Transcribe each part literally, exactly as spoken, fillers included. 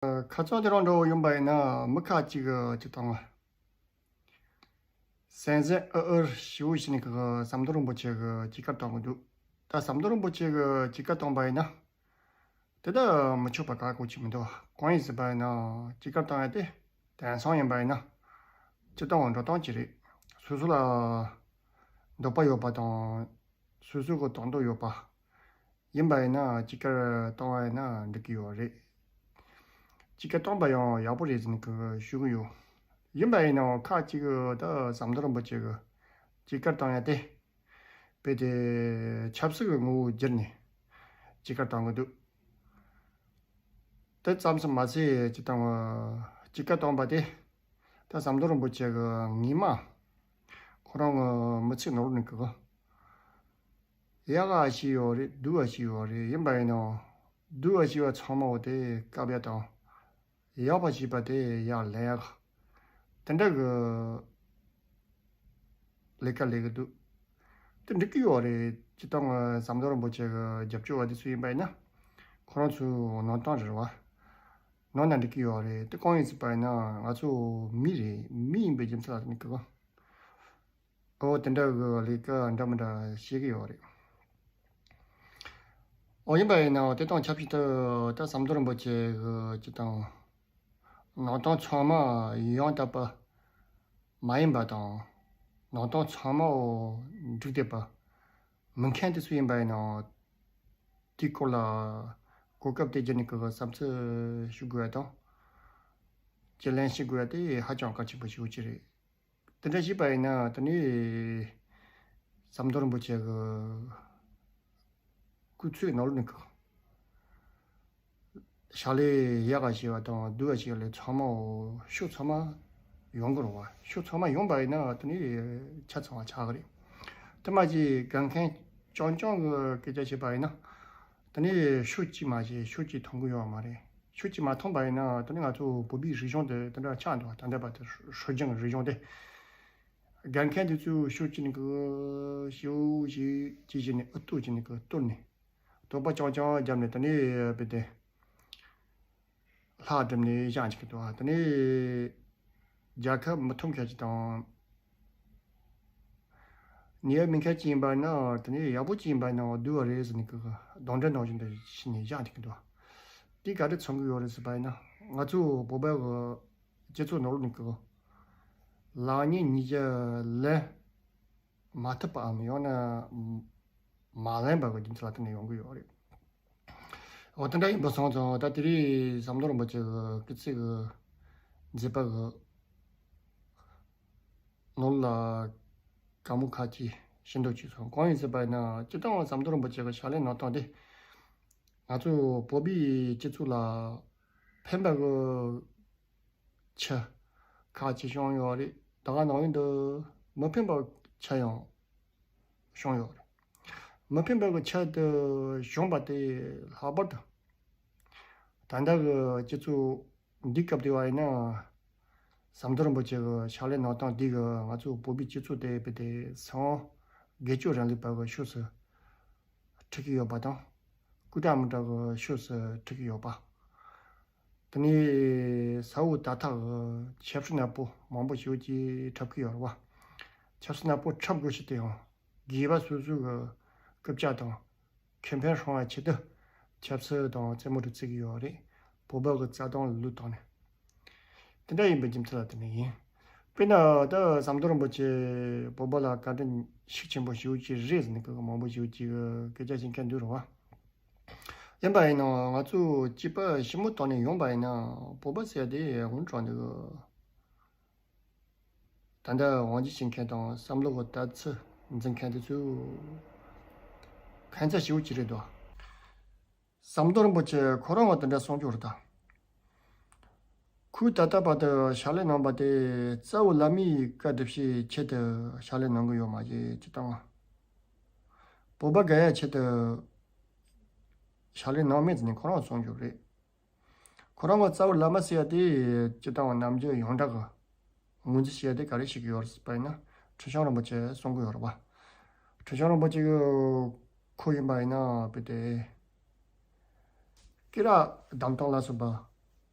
ཁ་སང་དེ་རིང་འདྲ་བོ་ཡིན་པ་ཡིན་ན་མི་ཁ་ཅིག་གིས་ཅི་བཏང་བ། སེམས་ཅན་ཨུ་ཨུ་ཞེ་པོ་ཞིག་ནས་ཀྱི་ཟམ་གདོང་རིན་པོ་ཆེ་གི་སྐྱེས་སྐར་བཏང་གི་འདུག་ད་ཟམ་གདོང་རིན་པོ་ཆེ་གི་སྐྱེས་སྐར་བཏང་པ་ཡིན་ན། དེ་ད་མི་ཆོག་པ་ག་གོ་ཅིག་མི་འདུག་གང་ཡིན་ཟེར་བ་ཡིན་ན་སྐྱེས་སྐར་བཏང་ཡ་དེ་དེང་སང་ཡིན་པ་ཡིན་ན་སྤྱིར་བཏང་བ་འགྲོ་སྟངས་ཅིག་རེད། སོ་སོ་ལ་འདོད་པ་ཡོད་པ་དང་། སོ་སོ་གི་དོན་དག་ཡོད་པ་ཡིན་པ་ཡིན་ན་སྐྱེས་སྐར་བཏང་བ་ཡིན་ན་འགྲིག་གི་ཡོད་རེད། སྐྱེས་སྐར་བཏང་པ་ཡང་ཡག་པོ་རེད་ཟེར་ནས་གི་ཞུ་གི་ཡོད། ཡིན་པ་ཡིན་ནའང་ཁ་ཅིག་གིས་ད་ཟམ་གདོང་རིན་པོ་ཆེ་གི་སྐྱེས་སྐར་བཏང་ཡ་དེ་དཔེ་དེ་ཆབ་སྲིད་ཀྱི་ངོ་བོ་བསྒྱུར་ནས་སྐྱེས་སྐར་བཏང་གི་འདུག་དེ་ཙམ་དུ་མ་ཟད་སྤྱིར་བཏང་སྐྱེས་སྐར་བཏང་པ་དེ་ད་ཟམ་གདོང་རིན་པོ་ཆེ་གི་ངོ་མ་ཁོ་རང་གི་མི་ཚེ་ནང་ལོགས་ནས་གི་ཡག་ག་ཞིག་ཡོད་རེད། སྡུག་ག་ཞིག་ཡོད་རེད། ཡིན་པ་ཡིན་ནའང་སྡུག་ག་ཞིག་བ་ཚང་མ་འོ་དེ་བཀབ་ཡ་དང་། ཡག་པ་ཞིག་བ་དེ་ཡར་ལེན་ཡག་དེ་འདྲ་གི་ལས་ཀ་ལས་གི་འདུག་དེ་འགྲིག་གི་ཡོད་རེད། སྤྱིར་བཏང་ཟམ་གདོང་རིན་པོ་ཆེ་གི་རྒྱབ་སྐྱོར་བ་དེ་ཚོ་ཡིན་པ་ཡིན་ན་ཁོ་རང་ཚོའི་ནང་སྟངས་རེད་བ། ནང་ན་འགྲིག་གི་ཡོད་རེད། དེ་གང་ཡིན་ཟེར་བ་ཡིན་ན་ང་ཚོ་མི་རེད། མི་ཡིན་པའི་རྒྱུ་མཚན་ལ་དེ་ནི་གི་གི་ཨོ་དེ་འདྲ་གི་ལས་ཀ་འདྲ་མི་འདྲ་བྱེད་ཀྱི་ཡོད་རེད། ཨོ་ཡིན་པ་ཡིན་ནའང་དེ་དང་ཆབས་ཅིག་ཏུ་ད་ཟམ་གདོང་རིན་པོ་ཆེ་གི་སྤྱིར་བཏང་ནང་དོན་ཚང་མ་ཡང་དག་པ་མ་ཡིན་པ་དང་། ནང་དོན་ཚང་མ་འགྲིག་བསྡད་པ་མིན་མཁན་དེ་ཚོ་ཡིན་པ་ཡིན་ནའང་དེའི་སྐོར་ལ་གོ་སྐབས་དེ་བརྒྱུད་ནས་གི་བསམ་ཚུལ་ཞུ་དགོས་ཡ་དང་། དཔྱད་གླེང་བྱེད་དགོས་ཡ་དེ་ཧ་ཅང་གལ་ཆེན་པོ་ཞིག་ཡོད་ཀྱི་རེད། དེ་འདྲ་བྱས་པ་ཡིན་ན་དེ་ནི་ཟམ་གདོང་རིན་པོ་ཆེ་གི་སྐུ་ཚེའི་ནང་ལོགས་ནས་གི་ཕྱག་ལས་ཡག་ག་བྱས་པ་དང་སྡུག་ག་བྱས་པ་ལས་ཚང་མ་ཕྱོགས་ཚང་མ་ཡོང་གི་རེད་བ། ཕྱོགས་ཚང་མ་ཡོང་པ་ཡིན་ན་དེ་ནི་ཆ་ཚང་བ་ཆགས་གི་རེད། དེ་མ་གཞི་དགའ་མཁན་རྐྱང་རྐྱང་གི་སྐད་ཆ་བཤད་པ་ཡིན་ན། དེ་ནས་ཕྱོགས་གཅིག་མ་བྱས་ཕྱོགས་གཅིག་མཐོང་གི་ཡོད་མ་རེད། ཕྱོགས་གཅིག་མ་མཐོང་པ་ཡིན་ན་དེ་ནས་ང་ཚོ་བོད་པའི་རིག་གཞུང་དེ་དེ་འདྲ་ཆགས་འདུག་ད་ལྟ་བར་དུ་སྲོལ་རྒྱུན་རིག་གཞུང་དེ། དགའ་མཁན་དེ་ཚོས་ཕྱོགས་གཅིག་ནས་གི་ཞེ་པོ་ཞིག་ཅི་བྱས་ནས་ཨུ་ཏུ་བྱས་ནས་གི་གཏོར་ནས་དོགས་པ་རྐྱང་རྐྱང་བརྒྱབ་ནས་དེ་ནས་བུད་དེ། ལྷག་བསྒྲིམས་ནས་བཞག་འཇུག་གི་འདུག་དེ་ནས་རྒྱལ་ཁབ་མི་མཐུན་མཁན་ཅིག་དང་། ནུས་པ་མེད་མཁན་ཅིག་ཡིན་པ་ན་དེ་ནས་ཡག་པོ་ཅིག་ཡིན་པ་ན་སྡུག་པ་རེད་ཟེར་ནས་གི་གདོན་འདྲེ་ནང་བཞིན་དུ་བྱས་ནས་བཞག་འཇུག་གི་འདུག་དེ་ག་རེ་མཚོན་གི་ཡོད་རེད་ཟེར་བ་ཡིན་ན་ང་ཚོ་བོད་པ་གི་སྤྱི་ཚོགས་ནང་ལོགས་ནས་གི་ལེགས་ཉེས་གཉིས་ཀ་ལེན་མ་ཐུབ་པའམ་ཡང་ན་མ་ལེན་པ་གི་རྒྱུ་མཚན་ལ་བརྟེན་ནས་ཡོང་གི་ཡོད་རེད། འོ་དེ་འདྲ་ཡིན་པ་སོང་ཙང་ད་དེ་རིང་ཟམ་གདོང་རིན་པོ་ཆེ་གི་སྐུ་ཚེ་གི་མཛད་པ་གི་ནང་ལ་དགའ་མོས་ཁ་ཅིག་ཞུ་འདོད་བྱུང་སོང་། གང་ཡིན་ཟེར་བ་ཡིན་ན་སྤྱིར་བཏང་ཟམ་གདོང་རིན་པོ་ཆེ་གི་ཕྱག་ལས་གནང་སྟངས་དེ་ང་ཚོ་བོད་པའི་སྤྱི་ཚོགས་ལ་ཕན་པ་གི་ཆ་ཁ་ཅིག་བྱུང་ཡོད་རེད། ད་ག་ནང་བཞིན་དུ་མི་ཕན་པའི་ཆ་ཡང་བྱུང་ཡོད་རེད། མི་ཕན་པའི་ཆ་དེ་བྱུང་བ་དེ་ལྷག་པར་དུ་ད་ལྟ་གི་སྤྱི་ཚོགས་འདི་སྐབས་དེ་བ་ཡིན་ན་ཟམ་གདོང་རིན་པོ་ཆེ་གི་ཕྱག་ལས་གནང་སྟངས་འདི་གི་ང་ཚོ་བོད་པའི་སྤྱི་ཚོགས་དེ་བས་དེ་སང་སྒེར་གཅོད་རིང་ལུགས་པ་གི་ཕྱོགས་སུ་ཁྲིད་ཀྱི་ཡོད་པ་དང་། སྐུ་དྲག་མི་དྲག་གི་ཕྱོགས་སུ་ཁྲིད་ཀྱི་ཡོད་པ། དེ་ནས་ས་འོག་ད་ཐག་གི་ཆབ་སྲིད་ནག་པོ་མང་པོ་ཞིག་ཅིག་འཁྲབ་ཀྱི་ཡོད་རེད་བ། ཆབ་སྲིད་ནག་པོ་འཁྲབ་དགོས་ཞེས་དེ་ཡང་སྒེར་པ་སོ་སོ་གི་རྐུབ་ལྕག་དང་ཁེ་ཕན་སྲུང་བའི་ཆེད་དུ་ཆབ་སྲིད་དང་རྩེད་མོ་རུ་བརྩི་གི་ཡོད་རེད། བོད་པ་གི་རྩ་དོན་ལ་བློས་བཏང་ནས། དེ་འདྲ་ཡིན་པའི་རྒྱུ་མཚན་ལ་བརྟེན་ནས་ཡིན། དཔེར་ན་ད་ཟམ་གདོང་རིན་པོ་ཆེ་བོད་པ་ལ་བཀའ་དྲིན་ཤུགས་ཆེན་པོ་ཞེ་པོ་ཅིག་རེད་ཟེར་ནས་གི་མང་པོ་ཞེ་པོ་ཅིག་གི་སྐད་ཆ་བཤད་མཁན་འདུག་རེད་བ། ཡིན་པ་ཡིན་ནའང་ང་ཚོ་སྐྱེས་པ་ཞིབ་མོ་བཏང་ནས་ཡོང་པ་ཡིན་ན་བོད་པ་ཟེར་དེ་དངོས་དྲང་འདུག་ད་ལྟ་དབང་ཆ་བྱེད་མཁན་དང་བསམ་བློ་གི་དར་ཚུལ་འཛིན་མཁན་དེ་ཚོ་ཕན་ཚུན་ཞེ་པོ་ཅིག་རེད་དོ། ཟམ་གདོང་རིན་པོ་ཆེ་ཁོ་རང་ང་དེ་འདྲ་གསུང་རྒྱུ་རེད་ད། ཁོས་ད་ལྟ་བར་དུ་ཕྱག་ལས་གནང་བ་དེ་རྩ་བའི་བླ་མའི་བཀའ་སྒྲུབ་བྱེད་ཆེད་དུ་ཕྱག་ལས་གནང་གི་ཡོད་མ་རེད་ཅེས་དང་། བོད་པ་དགའ་ཡ་ཆེད་དུ་ཕྱག་ལས་གནང་མེད་ཟེར་ནས་ཁོ་རང་གསུང་རྒྱུ་རེད། ཁོ་རང་གི་རྩ་བའི་བླ་མ་ཟེར་ཡ་དེ་སྤྱིར་བཏང་ནམ་རྒྱུན་ཡོངས་གྲགས་ཀྱི་ངོས་འཛིན་བྱེད་ཡ་དེ་ག་རེ་ཞིག་ཡོད་རེད་ཟེར་བ་ཡིན་ན་ཁྲི་བྱང་རིན་པོ་ཆེ་གསུང་གི་ཡོད་རེད་བ། ཁྲི་བྱང་རིན་པོ་ཆེ་གི་ཁོ་ཡིན་པ་ཡིན་ན་བུ་དེ་སྐེ་རགས་བསྡམས་སྟངས་ལ་སོགས་པ་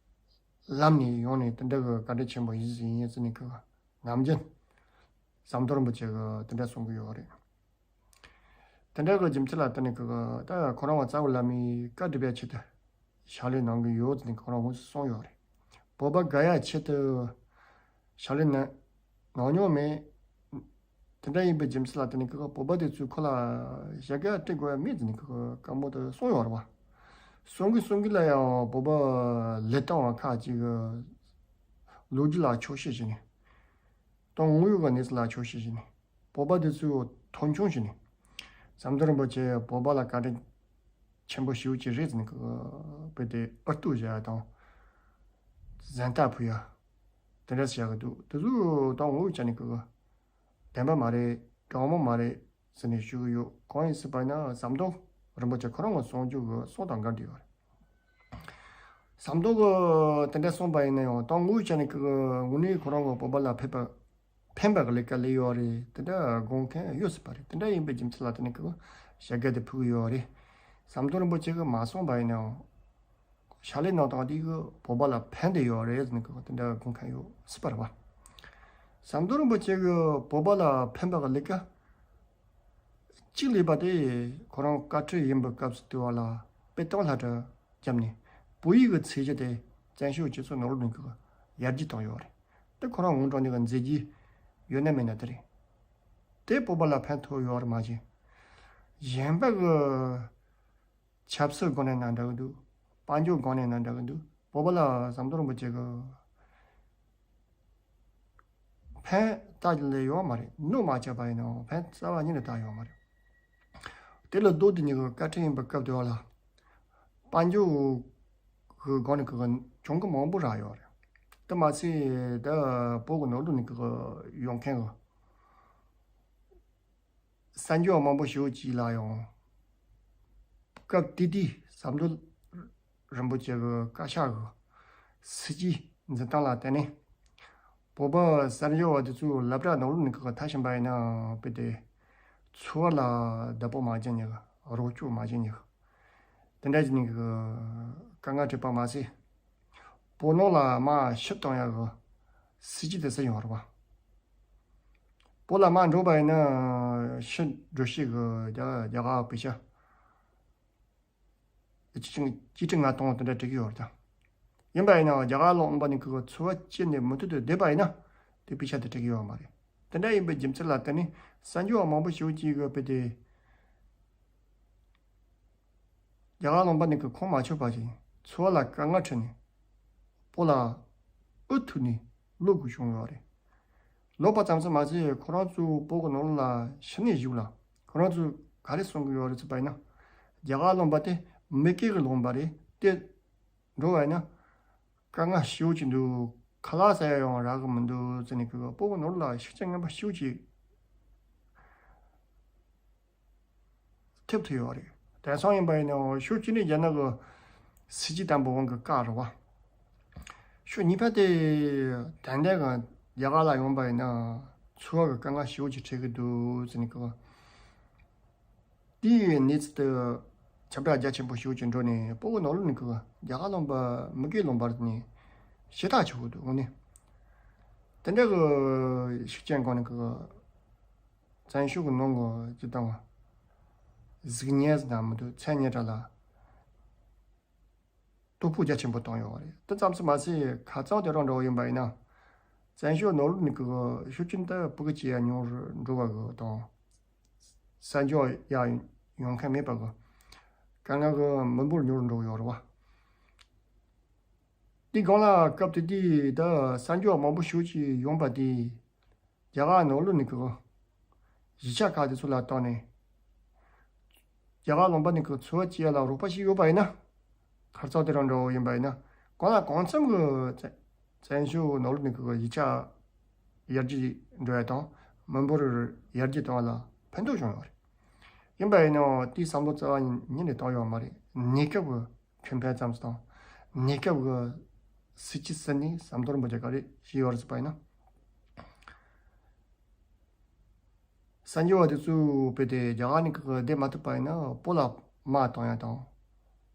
ལམ་ནས་ཡོང་ནས་དེ་འདྲ་གི་བཀའ་དྲིན་ཆེན་པོ་ཡིན་ཟིན་ཡིན་ཟེར་ནས་ཁོ་ནམ་རྒྱུན་ཟམ་གདོང་རིན་པོ་ཆེ་གི་དེ་འདྲ་གསུང་གི་ཡོད་རེད། དེ་འདྲ་གི་རྒྱུ་མཚན་ལ་བརྟེན་ནས་ཁོ་གི་ད་ཁོ་རང་བ་རྩ་བ་ལ་མི་བཀའ་སྒྲུབ་པའི་ཆེད་དུ་ཕྱག་ལས་གནང་གི་ཡོད་ཟེར་ནས་ཁོ་རང་ངོས་སུ་གསུངས་ཡོད་རེད། བོད་པ་དགའ་ཡ་ཆེད་དུ་ཕྱག་ལས་གནང་མྱོང་མེད། དེ་འདྲ་ཡིན་པའི་རྒྱུ་མཚན་ལ་བརྟེན་ནས་ཁོ་བོད་པ་དེ་ཚོས་ཁོ་ལ་ཞྭ་སྒབ་སྤྲད་དགོས་ཡ་མེད་ཟེར་ནས་ཁོ་བཀའ་མོལ་དུ་གསུངས་ཡོད་རེད་བ། གསུང་གི་གསུང་གི་ལ་ཡང་བོད་པ་ལས་སྟངས་བ་ཁག་ཅིག་གི་ལོ་རྒྱུས་ལ་ཆོག་ཤེས་བྱས་ནས་དང་དངོས་ཡོད་ཀྱི་གནས་ཚུལ་ལ་ཆོག་ཤེས་བྱས་ནས་བོད་པ་དེ་ཚོས་མཐོང་ཆུང་བྱས་ནས་ཟམ་གདོང་རིན་པོ་ཆེ་བོད་པ་ལ་བཀའ་དྲིན་ཆེན་པོ་ཞེ་པོ་ཅིག་རེད་ཟེར་ནས་ཁོ་བོད་དེ་ཨུ་ལྟོ་བྱ་ཡ་དང་གཟན་རྟགས་ཕུལ་ཡ་དེ་འདྲ་བྱ་གི་འདུག་དེ་ཚོ་དང་དངོས་ཡོད་ཆ་ནས་ཁོ་བདེན་པ་མ་རེད། དྲང་མོ་མ་རེད་ཟེར་ནས་ཞུ་གི་ཡོད། གང་ཡིན་ཟེར་བ་ཡིན་ན་ཟམ་གདོང་རིན་པོ་ཆེ་ཁོ་རང་གི་གསུང་རྒྱུ་གི་གསུང་དང་འགལ་འདུ་ཡོད་རེད། ཟམ་གདོང་གི་དེ་འདྲ་གསུངས་པ་ཡིན་ན་ཡང་དང་དངོས་ཡོད་ཆ་ནས་ཁོ་གི་དངོས་གནས་ཁོ་རང་གི་བོད་པ་ལ་ཕན་པ་ཕན་པ་གི་ལས་ཀ་ལས་ཡོད་རེད། དེ་འདྲ་དགོངས་མཁན་ཡོད་སྲིད་པ་རེད། དེ་འདྲ་ཡིན་པའི་རྒྱུ་མཚན་ལ་བརྟེན་ནས་ཁོ་གི་ཞྭ་སྒབ་དེ་ཕུལ་གི་ཡོད་རེད། ཟམ་གདོང་རིན་པོ་ཆེ་གི་མ་གསུངས་པ་ཡིན་ན་ཡང་ཕྱག་ལས་གནང་སྟངས་དེ་གི་བོད་པ་ལ་ཕན་བདེ་ཡོད་རེད་ཟེར་ནས་ཁོ་དེ་འདྲ་དགོངས་མཁན་ཡོད་སྲིད་པ་རེད་བ། ཟམ་གདོང་རིན་པོ་ཆེ་གི་བོད་པ་ལ་ཕན་པ་གི་ལས་ཀ་གཅིག་ལས་པ་དེ་ཁོ་རང་བཀའ་ཁྲི་ཡིན་པའི་སྐབས་སུ་དུས་བ་ལ་དཔེ་སྟོང་ལྷ་གྲྭ་བརྒྱབ་ནས་བོད་ཡིག་གི་ཚད་གཞི་དེ་བཙན་བྱོལ་སྤྱི་ཚོགས་ནང་ལོགས་ནས་གི་ཡར་རྒྱས་བཏང་ཡོད་རེད། དེ་ཁོ་རང་ངོ་འདྲ་ནས་གི་མཛད་རྗེས་ཡོད་ན་མེད་ན་དེ་རེད། དེ་བོད་པ་ལ་ཕན་ཐོགས་ཡོད་རེད་མ་གཞི། གཞན་པ་གི་ཆབ་སྲིད་སྒང་ནས་ན་འདྲ་གི་འདུག་དཔལ་འབྱོར་སྒང་ནས་ན་འདྲ་གི་འདུག་བོད་པ་ལ་ཟམ་གདོང་རིན་པོ་ཆེ་གི་ཕན་བཏགས་ཀྱི་ལས་ཡོད་མ་རེད། གནོད་མ་བྱས་པ་ཡིན་ནའང་ཕན་རྩ་བ་ཉིད་ནས་བཏགས་ཡོད་མ་རེད། དེ་ལ་ལྡོག་དེ་ཉིད་ཀྱི་བཀའ་ཁྲི་ཡིན་པའི་སྐབས་དེ་བ་ལ་དཔལ་འབྱོར་གྱི་སྒང་ནས་གི་གྱོང་གུན་མང་པོ་རག་ཡོད་རེད། དེ་མ་ཚད་ད་བོད་ཀྱི་ནང་ལོགས་ནས་གི་ཡོང་མཁན་གི་གསར་འབྱོར་བ་མང་པོ་ཞེ་པོ་ཅིག་ལ་ཡང་སྐབས་དེ་དུས་ཟམ་གདོང་རིན་པོ་ཆེ་གི་བཀའ་ཤག་གི་སྲིད་ཇུས་འཛིན་སྟངས་ལ་བརྟེན་ནས་བོད་པ་གསར་འབྱོར་བ་དེ་ཚོས་སློབ་གྲྭ་ནང་ལོགས་ནས་གི་མཐར་ཕྱིན་པ་ཡིན་ན་དཔེ་དེ་འཚོ་བ་ལ་བདག་པོ་མ་བྱེད་མཁན་གི་རོགས་སྐྱོར་མ་བྱེད་མཁན་གི་དེ་འདྲ་བྱས་ནས་གི་དཀའ་ངལ་འཕྲད་པ་མ་ཟད། བོད་ནང་ལ་དམག་ཕྱིར་གཏོང་ཡག་གི་སྲིད་ཇུས་དེ་ཟིན་ཡོད་རེད་བ། བོད་ལ་དམག་འགྲོ་བ་ཡིན་ན་ཕྱིར་འགྲོ་ཤེས་གི་རྒྱ་རྒྱ་གར་བ་པེ་ཤ་གཅིག་ཁྲི་གཅིག་ཁྲི་ལྔ་སྟོང་དེ་འདྲ་སྤྲད་ཀྱི་ཡོད་རེད་ད། ཡིན་པ་ཡིན་ན་རྒྱ་གར་ལུང་པ་ནས་ཁོ་འཚོ་བ་སྐྱེལ་ནས་མུ་མཐུད་དུ་བསྡད་པ་ཡིན་ན་དེ་པེ་ཤ་དེ་སྤྲད་ཀྱི་ཡོད་མ་རེད། དེ་འདྲ་ཡིན་པའི་རྒྱུ་མཚན་ལ་བརྟེན་ནས་གསར་འབྱོར་བ་མང་པོ་ཞེ་པོ་ཅིག་གི་དཔེ་དེ། རྒྱ་གར་ལུང་པ་ནས་ཀྱི་ཁོངས་མ་ཆོད་པ་ཅིག་འཚོ་བ་ལ་དཀའ་ངལ་འཕྲད་ནས་བོད་ལ་འུ་ཐུག་ནས་ལོག་དགོས་བྱུང་ཡོད་རེད། ལོག་པ་ཙམ་ཟིག་མ་ཟད་ཁོ་རང་ཚོ་བོད་ཀྱི་ནང་ལ་ཕྱི་ནས་བཞུགས་ལ་ཁོ་རང་ཚོ་ག་རེ་གསུང་གི་ཡོད་རེད་ཟེར་བ་ཡིན་ན། རྒྱ་གར་ལུང་པ་དེ་མི་སྐྱིད་ཀྱི་ལུང་པ་རེད་དེ། འགྲོ་བ་ཡིན་ན་དཀའ་ངལ་ཞེ་པོ་ཅིག་འདུག་ཁ་ལག་ཟ་ཡ་ཡང་རག་གི་མི་འདུག་ཟེར་ནས་ཁོས་བོད་ཀྱི་ནང་ལ་ཤུགས་རྐྱེན་ངན་པ་ཞེ་པོ་ཅིག་ཐེབས་ཐུབ་ཡོད་རེད། དེང་སང་ཡིན་པ་ཡིན་ན་ཤུགས་རྐྱེན་ནི་རྒྱ་ནག་གི་སྲིད་ཇུས་དམ་པོ་དབང་གིས་བཀག་རེད་བ། ཤུགས་གཉིས་པ་དེ་ཏན་ཏན་གི་རྒྱ་གར་ལ་ཡོང་པ་ཡིན་ན་འཚོ་བ་གི་དཀའ་ངལ་ཞེ་པོ་ཅིག་འཕྲད་གི་འདུག་ཟེར་ནས་ཁོས། དེའི་གནས་ཚུལ་དེ་ཁྱབ་བསྒྲགས་རྒྱ་ཆེན་པོ་ཞེ་པོ་ཅིག་འགྲོ་ནས་བོད་ཀྱི་ནང་ལོགས་ནས་ཁོས་རྒྱ་གར་ལུང་པ་མི་སྐྱིད་ལུང་པ་ནས་ཞེ་དྲག་ཆེ་བོ་འདུག་འོ་ནི། དེ་འདྲ་གི་ཤུགས་རྐྱེན་སྒང་ནས་ཁོས། བཙན་བྱོལ་གྱི་ནང་གི་སྤྱི་བཏང་གཟུགས་བརྙན་ཟེར་ན་མི་འདུག་མཚན་སྙན་གྲགས་ལ་དོ་ཕོག་རྒྱ་ཆེན་པོ་བཏང་ཡོད་རེད། དེ་ཙམ་ཟིག་མ་ཟད་ཁ་རྩང་དེ་རང་འདྲ་བོ་ཡིན་པ་ཡིན་ན། བཙན་བྱོལ་ནང་ལོགས་ནས་ཀྱི་ཤུགས་རྐྱེན་དེ་ཕྲུ་གུ་སྐྱེ་ཡ་ཉུང་རུ་འགྲོ་བ་གི་དང་། གསར་འབྱོར་ཡ་ཡོང་མཁན་མེད་པ་གི་དཀའ་ངལ་གི་མི་འབོར་ཉུང་རུ་འགྲོ་གི་ཡོད་རེད་བ། དེའི་སྒང་ལ་སྐབས་དེ་དུས་ད་གསར་འབྱོར་མང་པོ་ཞེ་པོ་ཅིག་ཡོང་པ་དེས། རྒྱ་གར་ནང་ལོགས་ནས་ཀྱི་གཞིས་ཆགས་ཁག་དེ་ཚོ་ལ་བཏང་ནས། རྒྱ་གར་ལུང་པ་ནས་ཀྱི་འཚོ་བ་སྐྱེལ་ཡ་ལ་རོགས་པ་ཞིག་ཡོད་པ་ཡིན་ན། ཁ་རྩང་དེ་རང་འདྲ་བོ་ཡིན་པ་ཡིན་ན། གང་ལ་གང་འཚམ་གྱི་བཙན་བཙན་བྱོལ་ནང་ལོགས་ནས་ཀྱི་གཞིས་ཆགས་ཡར་རྒྱས་འགྲོ་ཡ་དང་མི་འབོར་ཡར་རྒྱས་གཏོང་བ་ལ་ཕན་ཐོགས་བྱུང་ཡོད་རེད། ཡིན་པ་ཡིན་ནའང་དེའི་བསམ་བློ་རྩ་བ་ཉིད་ནས་བཏང་ཡོད་མ་རེད། གནས་སྐབས་ཀྱི་ཁེ་ཕན་ཙམ་ཞིག་དང་། གནས་སྐབས་ཀྱི་སྲིད་ཇུས་ཟིན་ནས་ཟམ་གདོང་རིན་པོ་ཆེ་ག་རེ་བྱས་ཡོད་རེད་ཟེར་བ་ཡིན་ན། གསར་འབྱོར་བ་དེ་ཚོས་བོད་དེ་རྒྱ་གར་ནས་ཀྱི་བསྡད་མ་ཐུབ་པ་ཡིན་ན་བོད་ལ་དམག་གཏོང་ཡ་དང་།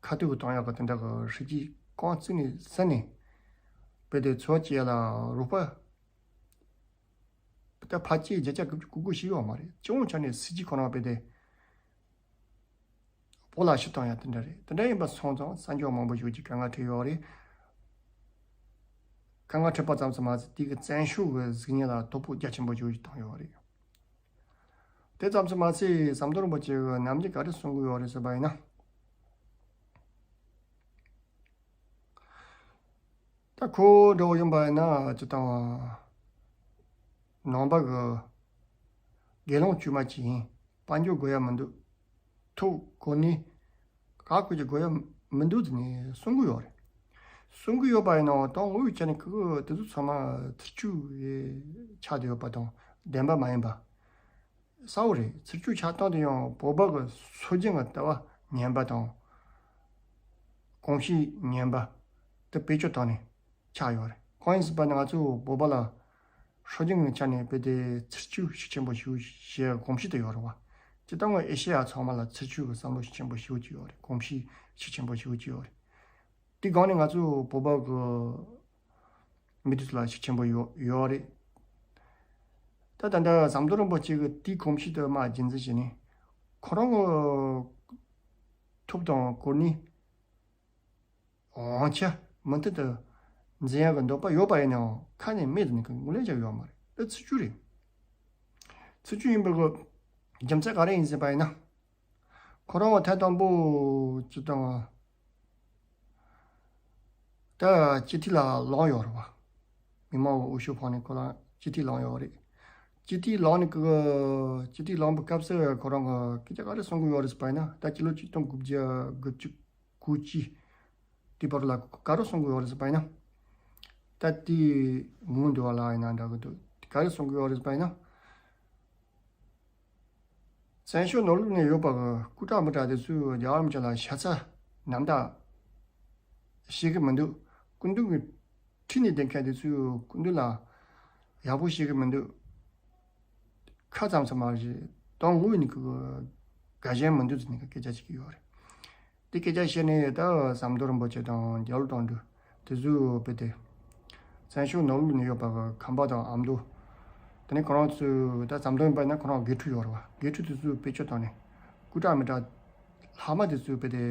ཁ་ཐུག་གི་གཏོང་ཡ་གི་དེ་འདྲ་གི་སྲིད་ཇུས་རྐང་བཙུགས་ནས་ཟིན་ནས། དཔེ་དེ་འཚོ་བ་སྐྱེལ་ཡ་ལ་རོགས་པ། ད་ཕལ་ཆེར་བརྒྱ་ཆ་དགུ་བཅུ་གོ་དགུ་ཞིག་ཡོད་མ་རེད། སྤྱི་ཡོངས་ཆ་ནས་སྲིད་ཇུས་ཁོ་རང་དཔེ་དེ་བོད་ལ་ཕྱིར་གཏོང་ཡ་དེ་འདྲ་རེད། དེ་འདྲ་ཡིན་པ་སོང་ཙང་གསར་འགྱུར་མང་པོ་ཞིག་གིས་དཀའ་ངལ་འཕྲད་ཡོད་རེད། དཀའ་ངལ་འཕྲད་པ་ཙམ་ཞིག་མ་ཟད་དེ་གི་བཙན་བྱོལ་གི་གཟུགས་བརྙན་ལ་དོ་ཕོག་རྒྱ་ཆེན་པོ་ཞིག་བཏང་ཡོད་རེད། དེ་ཙམ་ཞིག་མ་ཟད་ཟམ་གདོང་རིན་པོ་ཆེ་གིས་ནམ་རྒྱུན་ག་རེ་གསུང་གི་ཡོད་རེད་ཟེར་བ་ཡིན་ན། ད་ཁོ་འདྲ་བོ་ཡིན་པ་ཡིན་ན་ཅི་ལྟ་བ། ནང་པ་གི་དགེ་སློང་དཀྱུས་མ་ཅིག་ཡིན། དཔལ་འབྱོར་དགོས་ཡ་མི་འདུག་ཐོབ་གོ་ནི་ག་གོ་ཅི་དགོས་ཡ་མི་འདུག་ཟེར་ནས་གསུང་གི་ཡོད་རེད། གསུང་གི་ཡོད་པ་ཡིན་ནའང་ད་དངོས་ཡོད་ཆ་ནས་ཁོ་དེ་ཚོ་ཚང་མ་ཚིག་བརྗོད་ཆགས་བསྡད་ཡོད་པ་དང་བདེན་པ་མ་ཡིན་པ། གསལ་བོ་རེད། ཚིག་བརྗོད་ཆགས་སྟངས་དེ་ཡང་བོད་པ་གི་སྲོལ་རྒྱུན་གྱི་ལྟ་བ་ངན་པ་དང་། གོམས་གཤིས་ངན་པ་དེ་བེད་སྤྱོད་བཏང་ནས་ཆགས་ཡོད་རེད། གང་ཡིན་ཟེར་བ་ན་ང་ཚོ་བོད་པ་ལ་སྲོལ་རྒྱུན་གྱི་ཆ་ནས་དཔེ་དེ་ཚིག་བརྗོད་ཤུགས་ཆེན་པོ་ཞེ་པོ་བྱེད་གོམས་གཤིས་དེ་ཡོད་རེད་བ། སྤྱིར་བཏང་ཨེ་ཤེ་ཡ་ཚང་མ་ལ་ཚིག་བརྗོད་ཀྱི་བསམ་བློ་ཤུགས་ཆེན་པོ་ཞེ་པོ་ཅིག་ཡོད་རེད། གོམས་གཤིས་ཤུགས་ཆེན་པོ་ཞེ་པོ་ཅིག་ཡོད་རེད། དེ་སྒང་ནས་ང་ཚོ་བོད་པ་གི་མི་དེ་ཚོ་ལ་ཤུགས་ཆེན་པོ་ཡོད་ཡོད་རེད། ད་ད་ལྟ་ཟམ་གདོང་རིན་པོ་ཆེ་གི་དེའི་གོམས་གཤིས་དེ་མར་རྒྱུན་འཛིན་བྱས་ནས་ཁོ་རང་གི་ཐོབ་དང་གོ་ནི་དབང་ཆ་མུ་མཐུད་དུ་འཛིན་ཡག་གི་འདོད་པ་ཡོད་པ་ཡིན་ནའང་ཁ་ནས་མེད་ནི་གི་ངོས་ལེན་བྱ་ཡོད་མ་རེད། དེ་ཚིག་བརྗོད་རེད། ཚིག་བརྗོད་ཡིན་པའི་གི་རྒྱུ་མཚན་ག་རེ་ཡིན་ཟེར་བ་ཡིན་ན། ཁོ་རང་ཐད་དང་པོ་ཅི་དང་། ད་སྤྱི་འཐུས་ལ་ལངས་ཡོད་རེད་བ། མི་མང་གི་འོས་ཤོག་འཕངས་ནས་ཁོ་རང་སྤྱི་འཐུས་ལངས་ཡོད་རེད། སྤྱི་འཐུས་ལངས་ནས་ཀི་སྤྱི་འཐུས་ལངས་པའི་སྐབས་སུ་ཁོ་རང་གི་སྐད་ཆ་ག་རེ་གསུང་གི་ཡོད་རེད་ཟེར་བ་ཡིན་ན། ད་སྤྱི་ལོ་ཆིག་སྟོང་དགུ་བརྒྱ་དགུ་བཅུ་གོ་གཅིག་དེ་བར་ལ་ག་རེ་གསུང་གི་ཡོད་རེད་ཟེར་བ་ཡིན་ན། ད་དེ་ངོ་འདི་བ་ལ་ཡིན་ན་འདྲ་གི་འདུག་ག་རེ་གསུང་གི་ཡོད་རེད་ཟེར་བ་ཡིན་ན། བཙན་བྱོལ་ནང་ལོགས་ནས་ཡོད་པ་གི་སྐུ་དྲག་མི་དྲག་དེ་ཚོས་རྒྱལ་བ་རིན་པོ་ཆེ་ལ་ཤ་ཚ་རྣམ་དག་བྱེད་གི་མི་འདུག་སྐུ་མདུན་གྱི་ཁྲིད་ནས་བསྡད་མཁན་དེ་ཚོས་སྐུ་མདུན་ལ་ཡག་པོ་བྱེད་གི་མི་འདུག་ཁ་ཙམ་ཙམ་མ་རེད། དོན་དངོས་ནས་གི་དགའ་ཞེན་མི་འདུག་ཟེར་ནས་སྐད་ཆ་བཤད་ཀྱི་ཡོད་རེད། དེ་སྐད་ཆ་བཤད་ནས་ད་ཟམ་གདོང་རིན་པོ་ཆེ་དང་རྒྱ་ལོ་དོན་གྲུབ་དེ་ཚོས་དཔེ་དེ་བཙན་བྱོལ་ནང་ལོགས་ནས་ཡོད་པ་གི་ཁམས་པ་དང་ཨ་མདོ། དེ་ནས་ཁོ་རང་ཚོས་ད་ཟམ་གདོང་ཡིན་པ་ཡིན་ན་ཁོ་རང་དགེ་ཕྲུག་ཡོད་རེད་བ། དགེ་ཕྲུག་དེ་ཚོས་བེད་སྤྱོད་བཏང་ནས་སྐུ་དྲག་མི་དྲག་ལྷག་མ་དེ་ཚོས་དཔེ་དེ་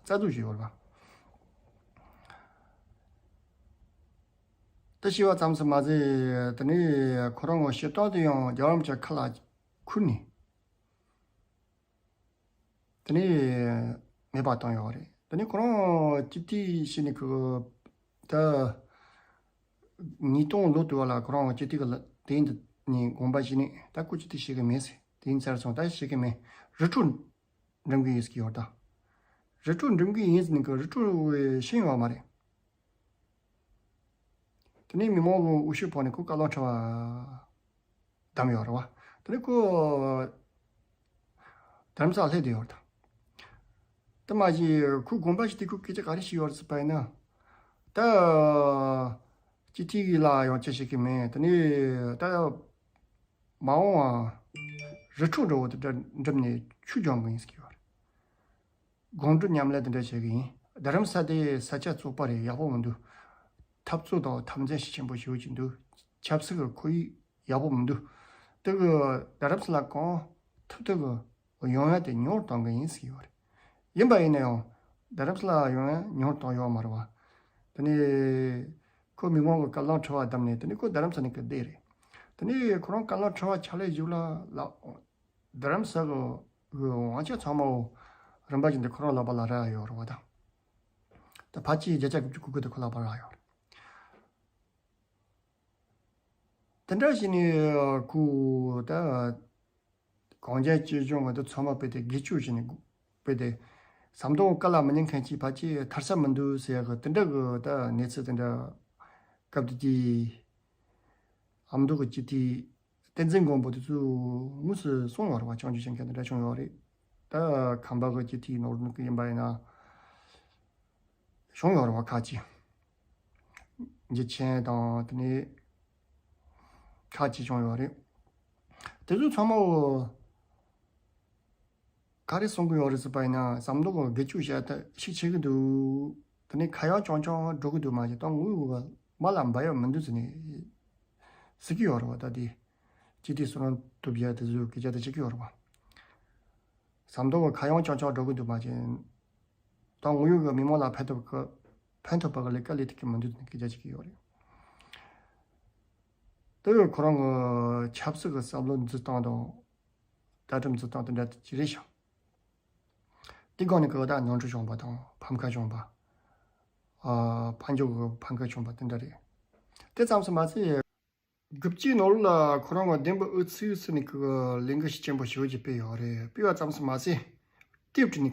རྩ་འཛུགས་བྱས་ཡོད་རེད་བ། དེ་བྱས་པ་ཙམ་ཞིག་མ་ཟད་དེ་ནས་ཁོ་རང་གི་བྱེད་སྟངས་དེ་ཡང་རྒྱལ་བ་རིན་པོ་ཆེ་ཁ་ལ་ཁུར་ནས། དེ་ནས་མེད་པ་བཏང་ཡོད་རེད། དེ་ནས་ཁོ་རང་སྤྱི་འཐུས་བྱས་ནས་ཁོ་ད་ཉིས་སྟོང་ལོ་དུ་བ་ལ་ཁོ་རང་སྤྱི་འཐུས་ཀྱི་ལ་དེ་ནས་དགོངས་པ་བཞེས་ནས་ད་ཁོ་སྤྱི་འཐུས་བྱེད་ཀྱི་མེད་ཟེར། དེ་ཡིན་ཚར་སོང་། ད་བྱེད་ཀྱི་མེད། རི་ཁྲོད་འགྲིམ་གྱི་ཡིན་ཟེར་གྱི་ཡོད་ད། རི་ཁྲོད་འགྲིམ་གྱི་ཡིན་ཟེར་ནས་ཁོ་རི་ཁྲོད་ཤེས་ཡོད་མ་རེད། དེ་ནས་མི་མང་གི་འོས་ཤོག་ཕོག་ནས་ཁོ་བཀའ་བློན་ཁྲི་པ་བདམས་ཡོད་རེད་བ། དེ་ནས་ཁོ་རྡ་རམ་ས་ལ་སླེབས་བསྡད་ཡོད་རེད་ད། དེ་མ་གཞི་ཁོའི་དགོངས་པ་ཞིག་དེ་ཁོས་སྐད་ཆ་ག་རེ་བཤད་ཡོད་རེད་ཟེར་བ་ཡིན་ན། ད་སྤྱི་འཐུས་ལ་ཡང་ཅི་བྱེད་ཀྱི་མེད། དེ་ནས་ད་མ་འོངས་པ་རི་ཁྲོད་འདྲ་བོ་དེ་འདྲ་འགྲིམ་ནས་ཆོས་སྦྱང་གི་ཡིན་ཟེར་གྱི་ཡོད་རེད། སྒོམ་སྒྲུབ་ཉམས་ལེན་དེ་འདྲ་བྱེད་ཀྱི་ཡིན། རྡ་རམ་ས་དེ་ས་ཆ་བཙོག་པ་རེད། ཡག་པོ་མི་འདུག་འཐབ་རྩོད་དང་འཐབ་འཛིང་ཤུགས་ཆེན་པོ་ཞེ་པོ་ཅིག་འདུག་ཆབ་སྲིད་ཀྱི་ཁོར་ཡུག་ཡག་པོ་མི་འདུག་དེ་གི་རྡ་རམ་ས་ལ་གང་ཐུབ་ཐུབ་ཀྱི་ཡོང་ཡ་དེ་ཉུང་རུ་གཏོང་གི་ཡིན་ཟེར་གྱི་ཡོད་རེད། ཡིན་པ་ཡིན་ན་ཡང་རྡ་རམ་ས་ལ་ཡོང་ཡ་ཉུང་རུ་གཏོང་ཡོད་མ་རེད་བ། དེ་ནས་ཁོ་མི་མང་གི་བཀའ་བློན་ཁྲི་པ་བདམས་ནས་དེ་ནས་ཁོ་རྡ་རམ་ས་ནས་ཀི་བསྡད་རེད། དེ་ནས་ཁོ་རང་བཀའ་བློན་ཁྲི་པ་ཕྱག་ལས་བཞུགས་ལ་ལ། རྡ་རམ་ས་གི་དབང་ཆ་ཚང་མ་རིམ་པ་བཞིན་དུ་ཁོ་རང་ལག་པ་ལ་རག་ཡོད་རེད་བ་དང་། ད་ཕལ་ཆེར་བརྒྱ་ཆ་དགུ་བཅུ་གོ་དགུ་དེ་ཁོ་ལག་པ་རག་ཡོད་རེད། དེ་འདྲ་བྱས་ནས་ཁོ་ད་གངས་ཅན་སྐྱིད་གཤོངས་ང་ཚོ་ཚང་མ་དཔེ་དེ་སྒེར་གཅོད་བྱས་ནས་དཔེ་དེ་ཟམ་གདོང་བཀའ་ལ་མི་ཉན་མཁན་གྱིས་ཕལ་ཆེར་ཐར་ས་མི་འདུག་ཟེར་ཡག་གི་དེ་འདྲ་གི་ད་གནས་ཚུལ་དེ་འདྲ་སྐབས་དེ་དུས་ཨ་མདོ་གི་སྤྱི་འཐུས། བསྟན་འཛིན་མགོན་པོ་དེ་ཚོས་དངོས་སུ་གསུངས་ཡོད་རེད་བ། སྐྱོན་བརྗོད་བྱེད་མཁན་དེ་འདྲ་བྱུང་ཡོད་རེད། ད་ཁམས་པ་གི་སྤྱི་འཐུས་ནོར་ལུག་གི་ཡིན་པ་ཡིན་ན་བྱུང་ཡོད་རེད་བ། ཁ་ཅིག་འཇུ་ཆེན་དང་དེ་ནས་ཁ་ཅིག་བྱུང་ཡོད་རེད། དེ་ཚོ་ཚང་མ་ག་རེ་གསུང་གི་ཡོད་རེད་ཟེར་བ་ཡིན་ན་ཟམ་གདོང་གི་སྒེར་གཅོད་བྱས་ད་ཤུགས་ཆེ་གི་འདུག་དེ་ནས་ཁ་ཡག་རྐྱང་རྐྱང་འགྲོ་གི་འདུག་མ་གཞི་ད་དངོས་ཡོད་ མ་ལ་འབབ་ཡག་མི་འདུག་ཟེར་ནས་ཟེར་གྱི་ཡོད་རེད་བ། ད་དེ་སྤྱི་འཐུས་སུ་རང་ཐུབ་རྒྱ་དེ་ཚོས་སྐད་ཆ་དེ་བཤད་ཀྱི་ཡོད་རེད་བ། ཟམ་གདོང་གི་ཁ་གཡང་རྐྱང་རྐྱང་འགྲོ་གི་འདུག་མ་གཞི། ད་དངོས་ཡོད་ཀྱི་མི་མང་ལ་ཕན་ཐོགས་ཀྱི་ཕན་ཐོགས་པ་གི་ལས་ཀ་ལས་ཐུབ་ཀྱི་མི་འདུག་ཟེར་ནས་སྐད་ཆ་བཤད་ཀྱི་ཡོད་རེད། དེ་ཡང་ཁོ་རང་གི་ཆབ་སྲིད་ཀྱི་བསམ་བློ་འཛིན་སྟངས་དང་། ལྟ་གྲུབ་འཛིན་སྟངས་དེ་འདྲ་ཅིག་རེད་ཤག་དེ་སྒང་ནས་ཀྱི་ད་ནོར་འཁྲུལ་བྱུང་བ་དང་ཕམ་ཁ་བྱུང་བ། ཨ། ཕམ་ཉེས་ཀྱི་ཕམ་ཁ་བྱུང་བ་དེ་འདྲ་རེད། དེ་ཙམ་དུ་མ་ཟད། དགུ་བཅུའི་ནང་ལོགས་ལ་ཁོ་རང་གི་བདེན་པའི་ཨུ་ཚུགས་ཟེར་ནས་ཀྱི་ལས་འགུལ་ཤུགས་ཆེན་པོ་ཞེ་པོ་ཅིག་སྤེལ་ཡོད་རེད། སྤེལ་བ་ཙམ་དུ་མ་ཟད། དེབ་བྲིས་ནས་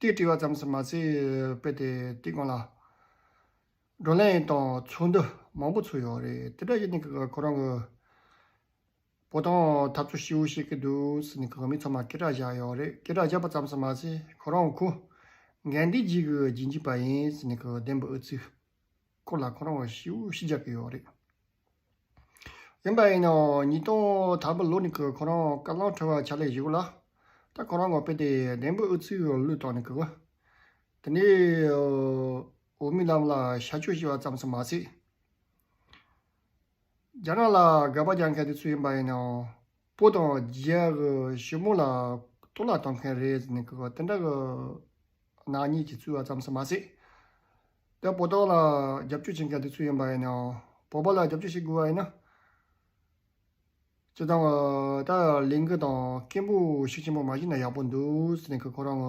ཀྱི་དེབ་བྲིས་པ་ཙམ་དུ་མ་ཟད། དཔེ་དེ་དེ་སྒང་ལ་བགྲོ་གླེང་དང་ཚོགས་འདུ་མང་པོ་ཚོགས་ཡོད་རེད། དེ་འདྲ་ཡིན་ནས་ཀྱི་ཁོ་རང་གི་བོད་དོན་འཐབ་རྩོད་ཞེ་པོ་བྱེད་ཀྱི་འདུག་ཟེར་ནས་ཀྱི་མི་ཚང་མ་སྐད་གྲགས་བཞག་ཡོད་རེད། སྐད་གྲགས་བཞག་པ་ཙམ་དུ་མ་ཟད། ཁོ་རང་ཁོ་འགན་འདི་བརྗེད་ཀྱི་བརྗེད་འཇུག་པ་ཡིན་ཟེར་ནས་ཀྱི་བདེན་པའི་ཨུ་ཚུགས་སྐོར་ལ་ཁོ་རང་ཞེ་པོ་ཞིག་རྒྱག་གི་ཡོད་རེད། ཡིན་པ་ཡིན་ནའང་ཉིས་སྟོང་དང་པོ་ལོ་ནས་ཀྱི་ཁོ་རང་བཀའ་བློན་ཁྲི་པ་ཆགས་ལས་གཞུག་ལ། ད་ཁོ་རང་གི་དཔེ་དེ་བདེན་པའི་ཨུ་ཚུགས་བློས་བཏང་ནས་ཀྱི། དེ་ནས་འོས་མིའི་ལམ་ལ་ཤར་བསྐྱོད་བྱས་པ་ཙམ་དུ་མ་ཟད། རྒྱ་ནག་ལ་དགག་པ་རྒྱག་མཁན་དེ་ཚོ་ཡིན་པ་ཡིན་ནའང་། བོད་དང་རྒྱ་གི་ཞི་མོལ་ལ་གཏོར་བརླག་གཏོང་མཁན་རེད་ཟེར་ནས་ཀྱི་དེ་འདྲ་གི་ནག་ཉེས་ཀྱི་བཙུགས་པ་ཙམ་དུ་མ་ཟད། ད་བོད་དོན་ལ་རྒྱབ་སྐྱོར་བྱེད་མཁན་དེ་ཚོ་ཡིན་པ་ཡིན་ནའང་། བོད་པ་ལ་རྒྱབ་སྐྱོར་བྱེད་དགོས་པ་ཡིན་ན། སྤྱིར་བཏང་ད་ལས་འགུལ་དང་སྐད་འབོད་ཤུགས་ཆེན་པོ་མ་བྱས་ན་ཡག་པོ་འདུག་ཟེར་ནས་ཀྱི་ཁོ་རང་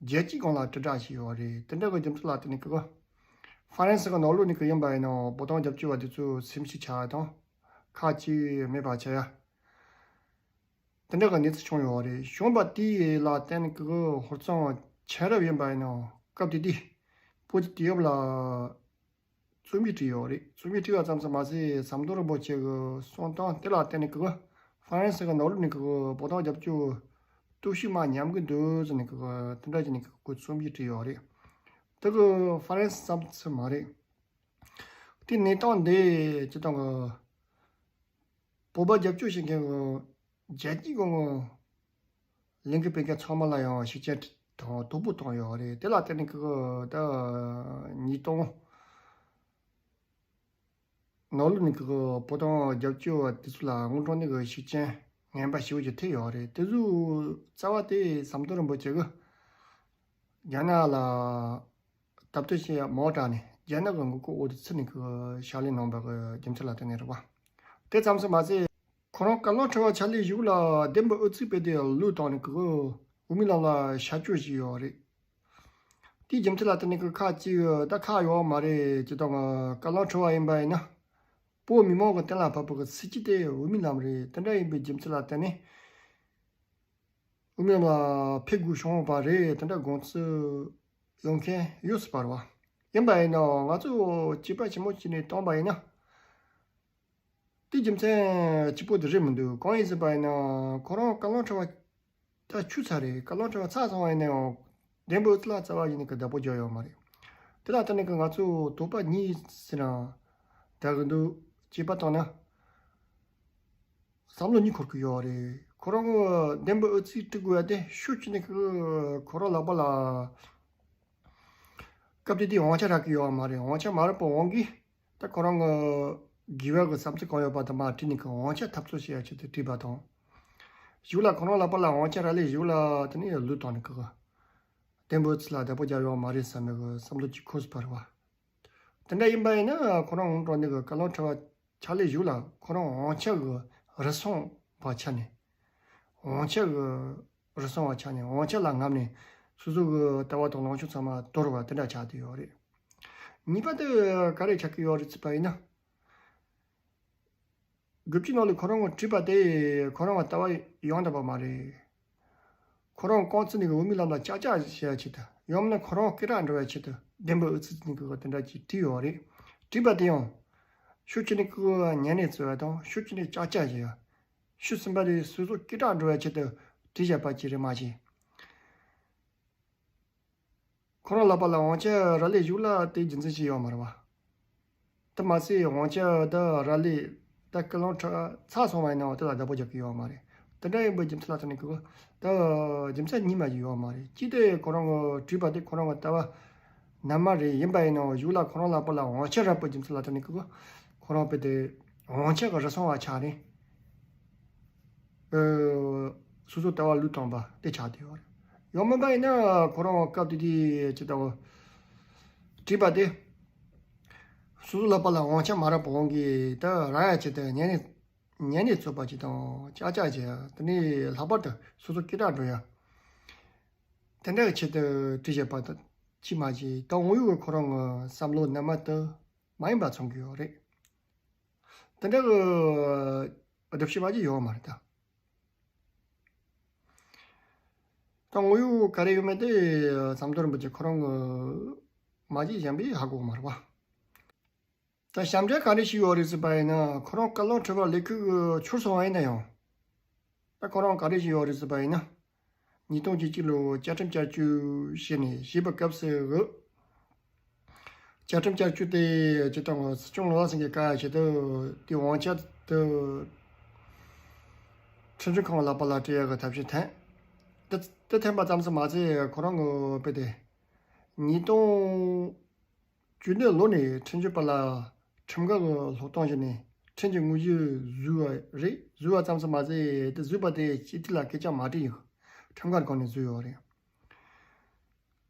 རྒྱལ་སྤྱིའི་སྒང་ལ་དྲིལ་བསྒྲགས་བྱས་ཡོད་རེད། དེ་འདྲ་གི་རྒྱུ་མཚན་ལ་བརྟེན་ནས་ཀྱི་ཧྥ་རན་སི་གི་ནང་ལོགས་ནས་ཀྱི་ཡིན་པ་ཡིན་ནའང་། བོད་དོན་རྒྱབ་སྐྱོར་བ་དེ་ཚོ་སེམས་ཤུགས་ཆག་ཡ་དང་། ཁག་ཅིག་མེད་པ་བྱེད་ཡ། དེ་འདྲ་གི་གནས་ཚུལ་བྱུང་ཡོད་རེད། བྱུང་བ་དེ་ལ་བརྟེན་ནས་ཀྱི་ཧུར་བརྩོན་ཆེ་རབས་ཡིན་པ་ཡིན་ནའང་། སྐབས་དེ་དུས་བོད་ཀྱི་དུས་བབ་ལ་རྩོམ་ཡིག་བྲིས་ཡོད་རེད། རྩོམ་ཡིག་བྲིས་པ་ཙམ་དུ་མ་ཟད། ཟམ་གདོང་རིན་པོ་ཆེ་གི་གསུང་སྟངས་དེ་ལ་བརྟེན་ནས་ཀྱི་ཧྥ་རན་སི་གི་ནང་ལོགས་ནས་ཀྱི་བོད་དོན་རྒྱབ་སྐྱོར་སྟོབས་ཤུགས་མར་ཉམས་ཀྱི་འདུག་ཟེར་ནས་ཀྱི་དེ་འདྲ་བྱས་ནས་ཀྱི་ཁོས་རྩོམ་ཡིག་བྲིས་ཡོད་རེད། དེ་གི་ཧྥ་རན་སི་ཙམ་ཙམ་མ་རེད། དེ་གནས་སྟངས་འདི་སྤྱིར་བཏང་གི་བོད་པ་རྒྱབ་སྐྱོར་བྱེད་མཁན་གྱི་རྒྱལ་སྤྱིའི་སྒང་གི་ལས་འགུལ་སྤེལ་མཁན་ཚང་མ་ལ་ཡང་ཤུགས་རྐྱེན་དང་དོ་ཕོག་བཏང་ཡོད་རེད། དེ་ལ་བརྟེན་ནས་ཀྱི་ད་ཉིས་སྟོང་ནང་ལོགས་ནས་ཀྱི་བོད་དོན་རྒྱབ་སྐྱོར་བ་དེ་ཚོ་ལ་དངོས་གྲུབ་ནས་ཀྱི་ཤུགས་རྐྱེན་ངན་པ་ཞེ་པོ་ཅིག་ཐེབས་ཡོད་རེད། དེ་ཚོའི་རྩ་བ་དེ་ཟམ་གདོང་རིན་པོ་ཆེ་གིས་རྒྱ་ནག་ལ་དམ་དོན་བྱེད་ཡ་མ་དྲག་ནས། རྒྱ་ནག་གི་མགོ་སྐོར་འོག་ཏུ་ཚུད་ནས་ཀྱི་ཕྱག་ལས་གནང་བ་གི་རྒྱུ་མཚན་ལ་བརྟེན་ནས་རེད་བ། དེ་ཙམ་དུ་མ་ཟད། ཁོ་རང་བཀའ་བློན་ཁྲི་པ་ཆགས་ལས་གཞུག་ལ་བདེན་པའི་ཨུ་ཚུགས་སྤེལ་དེ་བློས་བཏང་ནས་ཀྱི་འོས་མིའི་ལམ་ལ་ཤར་བསྐྱོད་བྱས་ཡོད་རེད། དེའི་རྒྱུ་མཚན་ལ་བརྟེན་ནས་ཀྱི་ཁག་ཅིག་ད་ཁག་ཡོད་མ་རེད། སྤྱིར་བཏང་བཀའ་བློན་ཁྲི་པ་ཡིན་པ་ཡིན་ན། བོད་མི་མང་གི་གཏན་ལ་ཕབ་པའི་སྲིད་ཇུས་དེ་འོས་མིའི་ལམ་རེད། དེ་འདྲ་ཡིན་པའི་རྒྱུ་མཚན་ལ་བརྟེན་ནས། འོས་མིའི་ལམ་ལ་ཕེབས་དགོས་བྱུང་བ་རེད། དེ་འདྲ་དགོངས་ཚུལ་ཡོད་མཁན་ཡོད་སྲིད་པ་རེད་བ། ཡིན་པ་ཡིན་ནའང་ང་ཚོས་དཔྱད་པ་ཞིབ་མོ་བྱས་ནས་བཏང་བ་ཡིན་ན། དེའི་རྒྱུ་མཚན་གཅིག་པོ་དེ་རེད་མི་འདུག་གང་ཡིན་ཟེར་བ་ཡིན་ན། ཁོ་རང་བཀའ་བློན་ཁྲི་པ་ད་ཆུད་ཚར་རེད། བཀའ་བློན་ཁྲི་པ་ཚར་སོང་བ་ཡིན་ན་ཡང་། བདེན་པའི་ཨུ་ཚུགས་ལ་རྩ་བ་ཉིད་ནས་ཀྱི་བདག་པོ་རྒྱག་ཡོད་མ་རེད། དེ་ལ་བརྟེན་ནས་ཀྱི་ང་ཚོས་དོགས་པ་གཉིས་ཟེར་ན་ད་གི་འདུག་དཔྱད་པ་བཏང་ན། བསམ་བློ་གཉིས་འཁོར་གྱི་ཡོད་རེད། ཁོ་རང་གི་བདེན་པའི་ཨུ་ཚུགས་སྒྲིག་དགོས་ཡ་དེ་ཤུགས་ཆེ་ནས་ཀྱི་ཁོ་རང་ལག་པ་ལ། སྐབས་དེ་དུས་དབང་ཆ་རག་གི་ཡོད་མ་རེད། དབང་ཆ་མ་རག་པའི་དབང་གིས། ད་ཁོ་རང་གི་དགེ་བ་གི་བསམ་ཚུལ་གང་ཡོད་པ་དེ་མར་བྲིས་ནས་ཀྱི་དབང་ཆ་འཐབ་རྩོད་བྱེད་ཡ་ཆེད་དུ་བྲིས་པ་དང་། གཞུག་ལ་ཁོ་རང་ལག་པ་ལ་དབང་ཆ་རག་ལས་གཞུག་ལ་དེ་ནས་བློས་བཏང་ནས་ཀྱི་བདེན་པའི་ཨུ་ཚུགས་ལ་བདག་པོ་རྒྱག་ཡོད་མ་རེད་བསམ་པའི་གི་བསམ་བློ་གཅིག་འཁོར་སྲིད་པ་རེད་བ། དེ་འདྲ་ཡིན་པ་ཡིན་ན་ཁོ་རང་ངོ་སྤྲོད་ནས་ཀྱི་བཀའ་བློན་ཁྲི་པ་ཆགས་ལས་གཞུག་ལ་ཁོ་རང་དབང་ཆ་གི་རུལ་སུངས་པ་ཆགས་ནས། དབང་ཆ་གི་རུལ་སུངས་པ་ཆགས་ནས་དབང་ཆ་ལ་རྔམ་ནས་སོ་སོ་གི་ལྟ་བ་དང་ལངས་ཕྱོགས་ཚང་མ་དོར་བ་དེ་འདྲ་ཆགས་བསྡད་ཡོད་རེད། གཉིས་པ་དེ་ག་རེ་ཆགས་ཀྱི་ཡོད་རེད་ཟེར་བ་ཡིན་ན། དགུ་བཅུའི་ནང་ལ་ཁོ་རང་གིས་བྲིས་པ་དེ་ཁོ་རང་གི་ལྟ་བ་ཡང་དག་པ་མ་རེད། ཁོ་རང་རྐང་བཙུགས་ནས་འོས་མིའི་ལམ་ལ་ཅག་ཅག་བྱེད་ཡ་ཆེད་དུ། ཡང་མིན་ན་ཁོ་རང་སྐད་གྲགས་འགྲོ་བའི་ཆེད་དུ་བདེན་པའི་ཨུ་ཚུགས་ནས་ཀྱི་དེ་འདྲ་ཅིག་བྲིས་ཡོད་རེད། བྲིས་པ་དེ་ཡང་། ཤུགས་ཆེ་ནས་ཀྱི་ཉན་ནས་བརྩི་བ་དང་། ཤུགས་ཆེ་ནས་ཅག་ཅག་བྱེད་ཡ། ཤུགས་ཟིན་པ་དེ་སོ་སོ་སྐད་གྲགས་འགྲོ་བའི་ཆེད་དུ་བྲིས་བཞག་པ་ཅིག་རེད་མ་གཞི། ཁོ་རང་ལག་པ་ལ་དབང་ཆ་རག་ལས་གཞུག་ལ་དེ་རྒྱུ་མཚན་ཞིག་ཡོད་མ་རེད་བ། དེ་མ་ཟད་དབང་ཆ་དེ་རག་ལས་ད་བཀའ་བློན་ཁྲི་པ་ཚར་སོང་བ་ཡིན་ནའང་དེ་ལ་བདག་པོ་རྒྱག་གི་ཡོད་མ་རེད། དེ་འདྲ་ཡིན་པའི་རྒྱུ་མཚན་ལ་བརྟེན་ནས་ཀྱི་ད་རྒྱུ་མཚན་གཉིས་མ་ཞིག་ཡོད་མ་རེད། གཅིག་དེ་ཁོ་རང་གིས་བྲིས་པ་དེ་ཁོ་རང་གི་ལྟ་བ་ ནར་མ་རེད། ཡིན་པ་ཡིན་ནའང་གཞུག་ལ་ཁོ་རང་ལ་པ་ལ་དབང་ཆ་རག་པའི་རྒྱུ་མཚན་ལ་བརྟེན་ནས་ཁོ་ཁོ་རང་དཔེ་དེ་དབང་ཆ་གི་རུ་སོང་བ་ཆགས་ནས། ཨ། སོ་སོ་ལྟ་བ་ལུགས་དང་པ་དེ་ཆགས་བསྡད་ཡོད་རེད། ཡང་མིན་པ་ཡིན་ན་ཁོ་རང་སྐབས་དེ་དུས་ཇི་ལྟ་བུ་བྲིས་པ་དེ། སོ་སོ་ལ་པ་ལ་དབང་ཆ་མ་རག་པའི་དབང་གིས་ད་རང་ཡང་ཇི་ལྟར་ཉན་ནས་ཉན་ནས་ཚོད་པ་ཅིག་དང་ཅག་ཅག་བྱས། དེ་ནས་ལྷག་པར་དུ་སོ་སོ་སྐད་གྲགས་འགྲོ་ཡ། དེ་འདྲ་གི་ཆེད་དུ་བྲིས་བཞག་པ་དང་གཅིག་མ་གཅིག་ད་དངོས་ཡོད་ཀྱི་ཁོ་རང་གི་བསམ་བློ་རྣལ་མ་དེ་མ་ཡིན་པ་མཚོན་གྱི་ཡོད་རེད། དེ་འདྲ་གི་སྒྲུབ་བྱེད་པ་ཅིག་ཡོད་མ་རེད་ད། ད་དངོས་ཡོད་ག་རེ་ཡོད་མེད་དེ་ཟམ་གདོང་རིན་པོ་ཆེ་ཁོ་རང་གི་མ་གཅིག་གཞན་པས་ཧ་གོ་མ་རེད་བ། ད་ཞབས་འདྲེན་ག་རེ་ཞིག་ཡོད་རེད་ཟེར་བ་ཡིན་ན། ཁོ་རང་བཀའ་བློན་ཁྲི་པ་ལས་ཁུར་གྱི་འཆོར་སོང་བ་ཡིན་ན་ཡང་། ད་ཁོ་རང་ག་རེ་ཞིག་ཡོད་རེད་ཟེར་བ་ཡིན་ན། ཉིས་སྟོང་བཅུ་གཅིག་ལོ་བཅའ་ཁྲིམས་བསྐྱར་བཅོས་བྱས་ནས་བཞེས་པའི་སྐབས་སུ་གི། བཅའ་ཁྲིམས་བསྐྱར་བཅོས་དེ་སྤྱིར་བཏང་སྲིད་སྐྱོང་བློ་བཟང་སེང་གེ་བཀའ་ཡ་ཆེད་དུ་དེ་དབང་ཆ་དེ་ཁྲིམས་ཞིབ་ཁང་ལ་པ་ལ་སྤྲད་ཡག་གི་ཐབས་ཤེས་འཐེན། དེ་དེ་འཐེན་པ་ཙམ་དུ་མ་ཟད་ཁོ་རང་གི་དཔེ་དེ་ཉིས་སྟོང་བཅུ་བདུན་ལོ་ནས་ཁྲིམས་ཞིབ་པ་ལ་ཁྲིམས་འགལ་གྱི་སློབ་སྟོན་བྱས་ནས་ཁྲིམས་ཀྱི་དངོས་གཞི་བཟོས་པ་རེད། བཟོས་པ་ཙམ་དུ་མ་ཟད་དེ་བཟོས་པ་དེ་སྤྱི་འཐུས་ལ་སྐད་ཆ་མ་དྲིས་ཡོད། ཁྲིམས་འགལ་སྒང་ནས་བཟོས་ཡོད་རེད།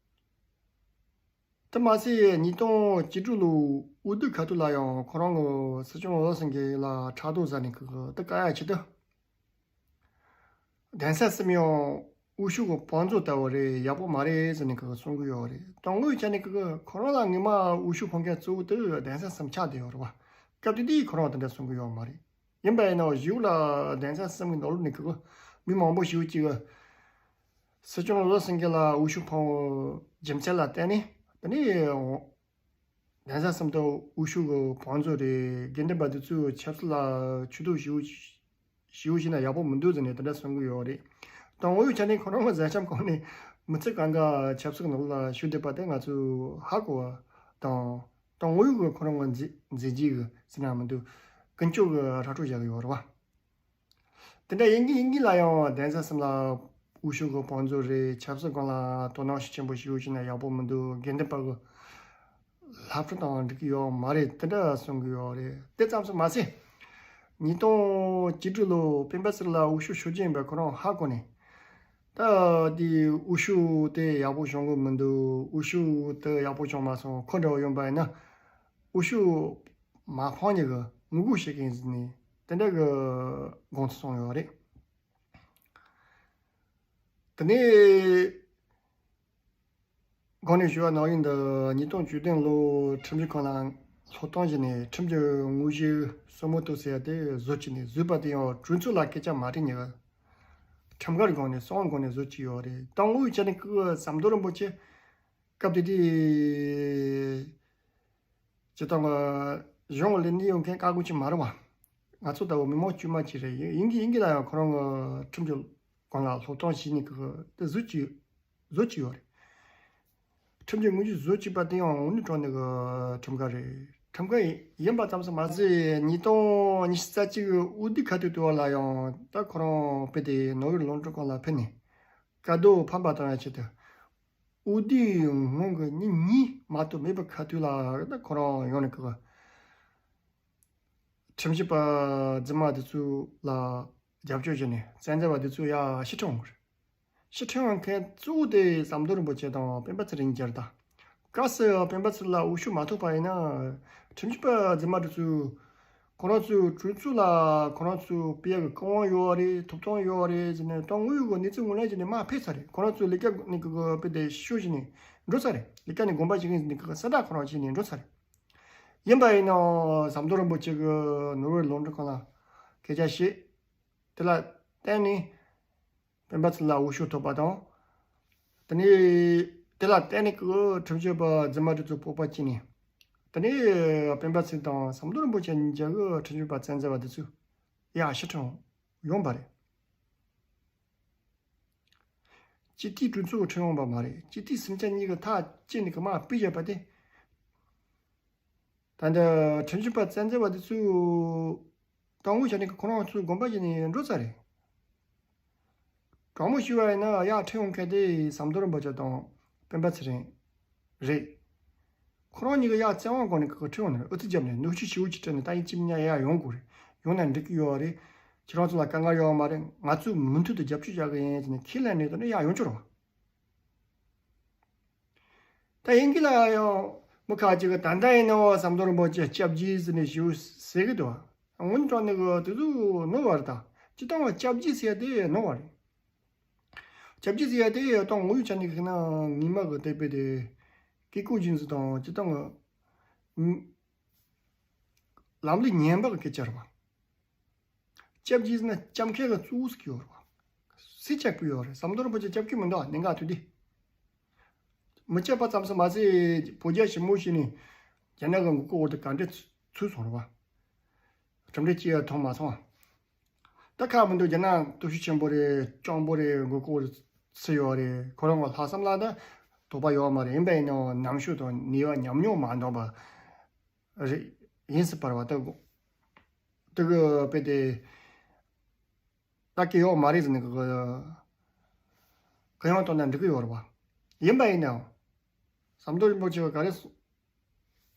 དེ་མ་ཟད་ཉིས་སྟོང་བཅུ་དྲུག་ལོ་འོས་བསྡུ་ཁ་ཐུག་ལ་ཡང་ཁོ་རང་གི་སྲིད་སྐྱོང་བློ་བཟང་སེང་གེ་ལ་ཕྲག་དོག་ཟ་ནས་ཁོ་གི་དེ་བཀའ་ཡ་ཆེད་དུ། གདན་ས་གསུམ་ཡང་འོས་ཤོག་གི་བང་མཛོད་ལྟ་བུ་རེད། ཡག་པོ་མ་རེད་ཟེར་ནས་ཁོ་གི་གསུང་གི་ཡོད་རེད། དོན་དངོས་ཆ་ནས་ཁོ་གི་ཁོ་རང་ལ་ངོ་མ་འོས་ཤོག་ཕོག་མཁན་གཙོ་བོ་དེ་གདན་ས་གསུམ་ཆགས་བསྡད་ཡོད་རེད་བ། སྐབས་དེ་དུས་ཁོ་རང་དེ་འདྲ་གསུང་གི་ཡོད་མ་རེད། ཡིན་པ་ཡིན་ནའང་གཞུག་ལ་གདན་ས་གསུམ་གྱི་ནང་ལོགས་ནས་ཁོ་གི་མི་མང་པོ་ཞིག་ཅིག་གི་སྲིད་སྐྱོང་བློ་བཟང་སེང་གེ་ལ་འོས་ཤོག་ཕོག་རྒྱུ་མཚན་ལ་བརྟེན་ནས། དེ་ནས་གདན་ས་གསུམ་དུ་འོས་ཤོག་གི་བང་མཛོད་རེད། དགེ་འདུན་པ་དེ་ཚོས་ཆབ་སྲིད་ལ་ཇུས་གཏོགས་ཞེ་པོ་ཞེ་པོ་བྱས་ན་ཡག་པོ་མི་འདུག་ཟེར་ནས་དེ་འདྲ་གསུང་གི་ཡོད་རེད། དོན་དངོས་ཡོད་ཆ་ནས་ཁོ་རང་གི་མཛད་རྗེས་གང་ནས་མི་ཚེ་གང་ག་ཆབ་སྲིད་ནང་ལ་ཞུགས་བསྡད་པ་དེ་ང་ཚོས་ཧ་གོ་བ་དང་། དོན་དངོས་ཡོད་ཀྱི་ཁོ་རང་གི་མཛད་མཛད་རྗེས་ཀྱི་ཟེར་ན་མི་འདུག་ཀུན་སྤྱོད་ཀྱི་ར་སྤྲོད་བཞག་གི་ཡོད་རེད་བ། དེ་འདྲ་ཡིན་གྱི་ཡིན་གྱི་ལ་ཡང་གདན་ས་གསུམ་ལ་འོས་ཤོག་གི་བང་མཛོད་རེད། ཆབ་སྲིད་སྒང་ལ་དོ་སྣང་ཤུགས་ཆེན་པོ་ཞིག་ཡོད་ཕྱིན་ན་ཡག་པོ་མི་འདུག་དགེ་འདུན་པ་གི་ལྷ་ཕྲུག་དང་འགྲིག་གི་ཡོད་མ་རེད། དེ་འདྲ་གསུང་གི་ཡོད་རེད། དེ་ཙམ་དུ་མ་ཟད། ཉིས་སྟོང་བཅུ་དྲུག་ལོ་སྤེན་པ་ཚེ་རིང་ལ་འོས་ཤོག་ཤོར་རྒྱུ་ཡིན་པ་ཁོ་རང་ཧ་གོ་ནས། ད་དེ་འོས་ཤོག་དེ་ཡག་པོ་བྱུང་གི་མི་འདུག་འོས་ཤོག་དེ་ཡག་པོ་བྱུང་མ་སོང་། ཁོ་འདྲ་བོ་ཡོང་པ་ཡིན་ན། འོས་ཤོག་མ་འཕངས་ཉེ་གི་ངོ་རྒོལ་བྱེད་མཁན་ཟེར་ནས་དེ་འདྲ་གི་དགོངས་ཚུལ་གསུངས་ཡོད་རེད། དེ་ནས་གོང་ནས་ཞུས་པ་ནང་བཞིན་དུ་ཉིས་སྟོང་བཅུ་བདུན་ལོ་ཁྲིམས་ཞིབ་ཁང་ལ་སློབ་སྟོན་བྱས་ནས་ཁྲིམས་ཀྱི་དངོས་གཞི་སུ་མོ་ཏོ་ཟེར་ཡ་དེ་བཟོ་བྱས་ནས་བཟོས་པ་དེ་ཡང་གྲོས་ཚོགས་ལ་སྐད་ཆ་མ་དྲིས་ཉེ་གི་ཁྲིམས་འགལ་སྒང་ནས་གསང་བའི་སྒང་ནས་བཟོ་བྱས་ཡོད་རེད། དོན་དངོས་ཆ་ནས་ཁོ་གི་ཟམ་གདོང་རིན་པོ་ཆེ་སྐབས་དེ་དུས་སྤྱིར་བཏང་གི་གཞུང་ལས་གནས་ཡོད་མཁན་བཀའ་བསྒོ་ཅིག་མ་རེད་བ། ང་ཚོ་ལྟ་བུ་མི་མང་དཀྱུས་མ་ཅིག་རེད། ཡིན་ཡིན་གྱི་ཡིན་གྱི་ལ་ཡང་ཁོ་རང་གི་ཁྲིམས་ཀྱི་སྒང་ལ་སློབ་སྟོན་བྱས་ནས་ཁོ་གི་དེ་བཟོ་བྱས་བཟོ་བྱས་ཡོད་རེད། ཁྲིམས་ཀྱི་དངོས་གཞི་བཟོ་བྱས་པ་དེ་ཡང་དངོས་གནས་དྲང་གནས་ཀྱི་ཁྲིམས་འགལ་རེད། ཁྲིམས་འགལ་ཡིན་པ་ཙམ་དུ་མ་ཟད་ཉིས་སྟོང་ཉི་ཤུ་རྩ་གཅིག་གི་འོས་བསྡུ་ཁ་ཐུག་དུས་བ་ལ་ཡང་ད་ཁོ་རང་དཔེ་དེ་ནོར་ཝེ་ལུང་འདྲེན་ཁང་ལ་ཕེབས་ནས་དཀའ་སྡུག་ཕམ་པ་བཏང་ཡ་ཆེད་དུ། འོས་བསྡུའི་སྔོན་གྱི་ཉིན་གཉིས་མ་གཏོགས་མེད་པའི་ཁ་ཐུག་ལ་ད་ཁོ་རང་ཡོང་ནས་ཁོ་གི་ཁྲིམས་ཞིབ་པ་རྫུན་མ་དེ་ཚོ་ལ་རྒྱབ་སྐྱོར་བྱས་ནས་བཙན་འཛུལ་བ་དེ་ཚོ་ཡར་ཕྱིར་འཁྲིད་འོང་གི་རེད། ཕྱིར་འཁྲིད་འོང་མཁན་གཙོ་བོ་དེ་ཟམ་གདོང་རིན་པོ་ཆེ་དང་སྤེན་པ་ཚེ་རིང་རྒྱལ་དང་། གལ་སྲིད་སྤེན་པ་ཚེ་རིང་ལ་འོས་ཤོག་མ་ཐོབ་པ་ཡིན་ན། ཁྲིམས་ཞིབ་པ་རྫུན་མ་དེ་ཚོས་ཁོ་རང་ཚོའི་གྲོས་ཚོགས་ལ་ཁོ་རང་ཚོའི་སྤེལ་ཡག་གི་ཁེ་དབང་ཡོད་རེད། ཐོབ་ཐང་ཡོད་རེད་ཟེར་ནས་ད་དངོས་ཡོད་གི་གནས་ཚུལ་ངོས་ལེན་བྱས་ནས་མར་ཕེབས་ཚར་རེད། ཁོ་རང་ཚོའི་ལས་ཀ་ནས་གི་དཔེ་དེ་ཤོར་བྱས་ནས་འགྲོ་ཚར་རེད། ལས་ཀ་ནས་དགོངས་པ་བཞེས་མཁན་ཟེར་ནས་གི་གསལ་བསྒྲགས་ཁོ་རང་བྱས་ནས་འགྲོ་ཚར་རེད། ཡིན་པ་ཡིན་ནའང་ཟམ་གདོང་རིན་པོ་ཆེ་གིས་ནོར་ཝེ་ལུང་འདྲེན་ཁང་ལ་སྐད་ཆ་བཤད། དེ་ལ་བརྟེན་ནས་སྤེན་པ་ཚེ་རིང་ལ་འོས་ཤོག་ཐོབ་པ་དང་། དེ་ནས་དེ་ལ་བརྟེན་ནས་ཁོ་ཁྲིམས་ཞིབ་པ་རྫུན་མ་དེ་ཚོ་སྤོབས་པ་སྐྱེས་ནས། དེ་ནས་སྤེན་པ་ཚེ་རིང་དང་ཟམ་གདོང་རིན་པོ་ཆེ་གཉིས་ཀྱི་ཁྲིམས་ཞིབ་པ་བཙན་འཛུལ་བ་དེ་ཚོ་ཡར་ཕྱིར་འཁྲིད་ཡོང་པ་རེད། སྤྱི་འཐུས་གྲོས་ཚོགས་ཁྲིད་ཡོང་པ་མ་རེད། སྤྱི་འཐུས་སུམ་ཆ་གཉིས་ཀྱིས་ཐག་བཅད་ནས་ཁོ་མར་ཕུད་བཞག་པ་དེ། ད་ལྟ་ཁྲིམས་ཞིབ་པ་བཙན་འཛུལ་བ་དེ་ཚོས་དོན་དངོས་ཆ་ནས་ཁོ་རང་ཚོའི་དགོངས་པ་བཞེས་ནས་འགྲོ་ཚར་རེད། དྲང་མོ་ཞུས་པ་ཡིན་ན་ཡར་ཁྲིད་ཡོང་མཁན་དེ་ཟམ་གདོང་རིན་པོ་ཆེ་དང་སྤེན་པ་ཚེ་རིང་རེད། ཁོ་རང་གཉིས་ཀ་ཡར་བཙན་དབང་སྒོ་ནས་ཁོ་ཁྲིད་འོང་ནས་ཨུ་ཚུགས་བརྒྱབ་ནས་གནོན་ཤུགས་ཞེ་པོ་ཅིག་སྤྲད་ནས་ད་ཡིན་གཅིག་མིན་གཉིས་ཡར་ཡོང་དགོས་རེད། ཡོང་ན་འགྲིག་གི་ཡོད་རེད། ཁྱེད་རང་ཚོ་ལ་དཀའ་ངལ་ཡོད་མ་རེད། ང་ཚོས་མུ་མཐུད་དུ་རྒྱབ་སྐྱོར་བྱ་གི་ཡིན་ཟེར་ནས་ཁས་ལེན་ནས་ད་ནི་ཡར་ཡོང་རྒྱུ་རེད་བ། ད་ཡིན་གྱི་ལ་ཡང་མི་ཁ་ཅིག་གིས་ད་ལྟ་ཡིན་ནའང་ཟམ་གདོང་རིན་པོ་ཆེ་སྐྱབས་རྗེ་ཟེར་ནས་ཞེ་པོ་ཟེར་གི་འདུག་དངོས་གནས་དྲང་གནས་གི་དེ་ཚོ་ནོར་བ་རེད། ད་སྤྱིར་བཏང་བ་སྐྱབས་རྗེ་ཟེར་ཡ་དེ་ནོར་བ་རེད། སྐྱབས་རྗེ་ཟེར་ཡ་དེ་ད་དངོས་ཡོད་ཆ་ནས་ཁེ་ན་ངེས་མ་གི་དད་པའི་དེ་སྐྱེ་སྐོས་སྦྱིན་སྲེག་དང་སྤྱིར་བཏང་གི་ལམ་ལུགས་ངན་པ་གི་སྐད་ཆ་རེད་བ། སྐྱབས་རྗེ་ཟེར་ན་སྐྱབས་མཁན་ལ་གཙོ་བོ་ཟིག་ཡོད་རེད་བ། སུས་སྐྱབས་ཀྱི་ཡོད་རེད། ཟམ་གདོང་རིན་པོ་ཆེ་སྐྱབས་ཀྱི་མི་འདུག་གནད་འགག་དེ་དུས། མི་སྐྱབས་པ་ཙམ་ཟིག་མ་ཟད་བོད་རྒྱ་ཞི་མོལ་བྱས་ནས་རྒྱ་ནག་གི་མགོ་སྐོར་འོག་ཏུ་ག་འདྲས་ཚུད་སོང་རེད་བ། གྲུབ་འབྲས་ཅི་ཡང་ཐོན་མ་སོང་བ། ད་ཁག་མི་འདུག་རྒྱ་ནག་སྟོབས་ཤུགས་ཆེན་པོ་རེད། སྐྱོ་པོ་རེད། མགོ་སྐོར་ཚུད་ཡོད་རེད། ཁོ་རང་གི་ལྷག་བསམ་ལ་ད་དོགས་པ་ཡོད་མ་རེད། ཡིན་པ་ཡིན་ནའང་ནམ་ཞོ་དང་ནུས་པ་ཉམས་མྱོང་མ་འདང་པ་རེད། ཡིན་སྲིད་པ་རེད་བ། ད་དེ་གི་དཔེ་དེ་ད་སྐྱེ་ཡོད་མ་རེད་ཟེར་ནས་གི་གུ་ཡངས་གཏོང་ན་འགྲིག་གི་ཡོད་རེད་བ། ཡིན་པ་ཡིན་ནའང་ཟམ་གདོང་རིན་པོ་ཆེ་ག་རེ་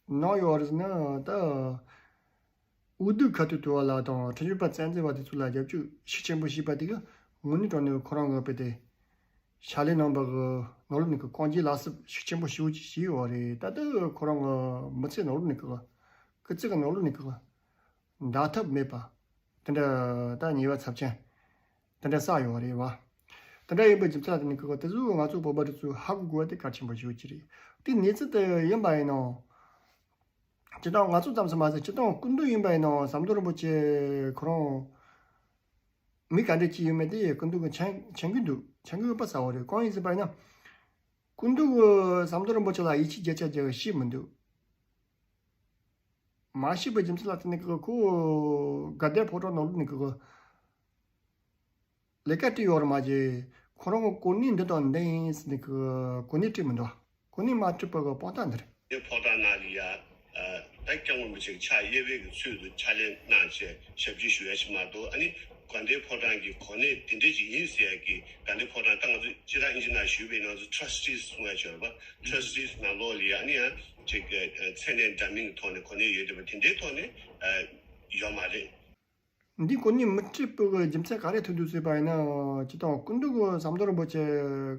གནང་ཡོད་རེད་ཟེར་ན། ད་འོས་བསྡུ་ཁ་ཐུག་ཐུབ་པ་ལ་དང་ཁྲིམས་ཞིབ་པ་བཙན་འཛུལ་བ་དེ་ཚོ་ལ་རྒྱབ་སྐྱོར་ཤུགས་ཆེན་པོ་བྱས་པ་དེ་གི་དངོས་གནས་དྲང་གནས་ཁོ་རང་གི་དཔེ་དེ་ཕྱག་ལས་གནང་པ་གི་ནོར་ལུགས་ནས་གི་རྐང་རྗེས་ལག་སུབ་ཤུགས་ཆེན་པོ་ཞེ་པོ་ཅིག་བྱས་ཡོད་རེད། ད་ལྟ་ཁོ་རང་གི་མི་ཚེ་ནོར་ལུགས་ནས་གི་སྐུ་ཚེ་གི་ནོར་ལུགས་ནས་གི་འདག་ཐབས་མེད་པ། དེ་འདྲ་ད་ཉེས་པ་ཚབས་ཆེན་དེ་འདྲ་བསགས་ཡོད་རེད་བ། དེ་འདྲ་ཡིན་པའི་རྒྱུ་མཚན་ལ་བརྟེན་ནས་ཁོ་དེ་ཚོ་ང་ཚོ་བོད་པ་རིགས་ཚོས་ཧ་གོ་དགོས་པ་དེ་གལ་ཆེན་པོ་ཞིག་ཅིག་རེད། དེ་གནས་ཚུལ་དེ་ཡིན་པ་ཡིན་ནའང་། སྤྱིར་བཏང་ང་ཚོ་ཙམ་ཟིག་མ་ཟད་སྤྱིར་བཏང་སྐུ་མདུན་ཡིན་པ་ཡིན་ནའང་ཟམ་གདོང་རིན་པོ་ཆེ་ཁོ་རང་མི་ག་འདྲ་ཅིག་ཡོད་མེད་དེ་སྐུ་མདུན་གྱིས་མཁྱེན་མཁྱེན་གྱི་འདུག་མཁྱེན་གྱི་ཡོད་པ་གསལ་བོ་རེད། གང་ཡིན་ཟེར་བ་ཡིན་ན། སྐུ་མདུན་གྱིས་ཟམ་གདོང་རིན་པོ་ཆེ་ལ་ཡིད་ཆེས་བརྒྱ་ཆ་བརྒྱ་ཤེས་མི་འདུག་མ་ཤེས་པའི་རྒྱུ་མཚན་ལ་བརྟེན་ནས་ཁོ་དགའ་ལྡན་ཕོ་བྲང་ནང་ལོགས་ནས་ཁོ་ལས་ཀ་བྲིས་ཡོད་རེད་མ་གཞི། ཁོ་རང་གི་གོ་གནས་འདི་དང་འདི་ཡིན་ཟེར་ནས་ཁོ་གོ་གནས་བྲིས་མི་འདུག་གོ་གནས་མ་བྲིས་པ་གི་དཔང་རྟགས་འདི་རེད། དེ་ཕོ་བྲང་ནང་ལ་ཡ། ད་སྐྱབས་མགོན་རིན་པོ་ཆེ་གི་ཕྱག་གཡས་པའི་གི་ཚུལ་དུ་ཕྱག་ལས་གནང་བྱས་ཞབས་ཕྱི་ཞུ་ཡ་ཞིག་མ་གཏོགས། ཨ་ནི་དགའ་ལྡན་ཕོ་བྲང་གི་གོ་གནས་དེ་འདྲ་ཞིག་ཡིན་ཟེར་ཡ་གི་དགའ་ལྡན་ཕོ་བྲང་ད་ང་ཚོ་སྤྱིར་བཏང་ཨིན་ཇི་ནང་ཞུས་པའི་ནང་ཚོ་ཊྲ་སི་ཊི་གསུང་ཡ་ཅིག་ཡོད་རེད་པ། ཊྲ་སི་ཊི་ནང་ལོགས་ལ་ཡ་ཨ་ནི་ཡ་ཅིག་གི་མཚན་གནས་འདྲ་མིན་གྱི་ཐོག་ནས་གོ་གནས་ཡོད་བསྡད་པ་དེ་འདྲའི་ཐོག་ནས་ཡོད་མ་རེད། འདི་གོ་གནས་མི་སྤྲད་པའི་རྒྱུ་མཚན་ག་རེ་ཐུག་འདུག་ཟེར་བ་ཡིན་ན། སྤྱིར་བཏང་སྐུ་མདུན་གྱིས་ཟམ་གདོང་རིན་པོ་ཆེ་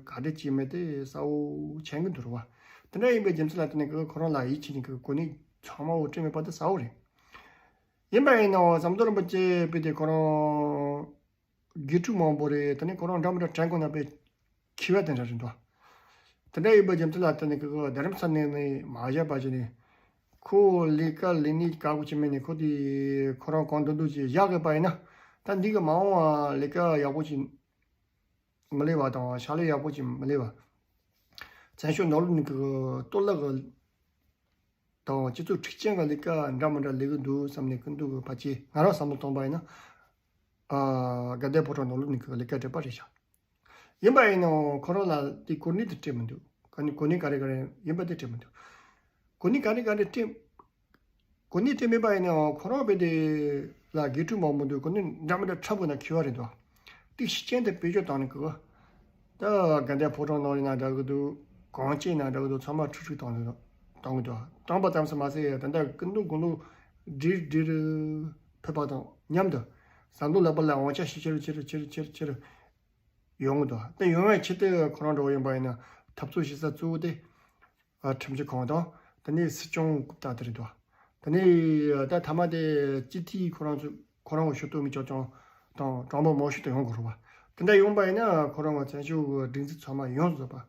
ག་འདྲ་བྱས་མེད་དེ་གསལ་བོ་མཁྱེན་གྱི་འདུག་རེད་བ། དེ་འདྲ་ཡིན་པའི་རྒྱུ་མཚན་ལ་བརྟེན་ནས་ཁོ་རང་ལ་ཡིད་ཆེས་ནས་གོ་གནས་ཚང་མ་བོ་སྤྲད་མེད་པ་དེ་གསལ་བོ་རེད། ཡིན་པ་ཡིན་ནའང་ཟམ་གདོང་རིན་པོ་ཆེ་དཔེ་དེ་ཁོ་རང་དགེ་ཕྲུག་མང་པོ་རེད། དེ་ནས་ཁོ་རང་འདྲ་མི་འདྲ་དྲན་གོ་ན་དཔེ་མཁས་པ་དེ་འདྲ་རེད་འདུག་དེ་འདྲ་ཡིན་པའི་རྒྱུ་མཚན་ལ་བརྟེན་ནས་ཁོ་རྡ་རམ་ས་ནས་ནས་མ་བཞག་པ་བྱས་ནས། ཁོ་ལས་ཀ་ལས་གནས་དགའ་པོ་ཅིག་མེད་ནས་ཁོ་དེ་ཁོ་རང་གང་འདོད་འདོད་ཅིག་བཞག་དགོས་པ་ཡིན་ན། ད་འདི་གི་མ་འོངས་པ་ལས་ཀ་ཡག་པོ་ཅིག་མི་ལས་པ་དང་ཕྱག་ལས་ཡག་པོ་ཅིག་མི་ལས་པ། བཙན་བྱོལ་ནང་ལོགས་ནས་གི་གཏོར་བརླག་གི་དང་སྤྱི་ཚོགས་འཁྲུག་ཅན་གྱི་ལས་ཀ་འདྲ་མི་འདྲ་ལས་གི་འདུག་བསམ་ནས་སྐུ་མདུན་གྱིས་ཕལ་ཆེར་ང་རང་བསམ་བློ་གཏོང་པ་ཡིན་ན། ཨ། དགའ་ལྡན་ཕོ་བྲང་ནང་ལོགས་ནས་གི་ལས་ཀ་སྤྲད་པ་རེད་ཤག་ཡིན་པ་ཡིན་ནའང་ཁོ་རང་ལ་དེ་གོ་གནས་དེ་སྤྲད་མི་འདུག་གོ་གནས་གོ་གནས་ག་རེ་ག་རེ་ཡིན་པ་དེ་སྤྲད་མི་འདུག་གོ་གནས་ག་རེ་ག་རེ་སྤྲད། གོ་གནས་སྤྲད་མེད་པ་ཡིན་ནའང་ཁོ་རང་དཔེ་དེ་ལ་དགེ་ཕྲུག་མང་པོ་འདུག་གོ་གནས་འདྲ་མི་འདྲ་འཁྲབ་དགོས་ན་ཁེལ་བ་རེད་འདུག་དེ་ཤུགས་རྐྱེན་དེ་བེད་སྤྱོད་བཏང་ནས་གི། ད་དགའ་ལྡན་ཕོ་བྲང་ནང་ཡིན་ན་འདྲ་གི་འདུག་གངས་ཅན་ན་འདྲ་གི་འདུག་ཚང་མ་འཁྲུག་འཁྲུག་བཏང་འདུག་བཏང་གི་འདུག་བཏང་པ་ཙམ་ཟིག་མ་ཟད་ད་ལྟ་སྐུ་མདུན་དགུང་ལོ་བགྲེས་བགྲེས་ཕེབས་པ་དང་མཉམ་དུ་ཟམ་གདོང་ལགས་པ་ལ་དབང་ཆ་ཞིག་ཆེ་རུ་ཆེ་རུ་ཆེ་རུ་ཆེ་རུ་ཆེ་རུ་ཡོང་གི་འདུག་དེ་ཡོང་བའི་ཆེད་དུ་ཁོ་རང་འདྲ་བོ་ཡིན་པ་ཡིན་ན་འཐབ་རྩོད་བྱེད་ས་གཙོ་བོ་དེ། ཨ། ཁྲིམས་ཞིབ་ཁང་དང་དེ་ནས་སྲིད་སྐྱོང་རྐུབ་སྟེགས་དེ་རེད་འདུག་དེ་ནས་ད་མཐའ་མ་དེ་སྤྱི་འཐུས་ཁོ་རང་ཚོ་ཁོ་རང་གི་ཞུ་གཏུག་མི་ཅོ་ཅོང་དང་གྲངས་འབོར་མང་ཤོས་དེ་ཡོང་དགོས་རེད་བ། དེ་འདྲ་ཡོང་པ་ཡིན་ན་ཁོ་རང་གི་བཙན་བྱོལ་གྱི་སྒྲིག་འཛུགས་ཚང་མ་ཡོངས་སུ་རྫོགས་པ།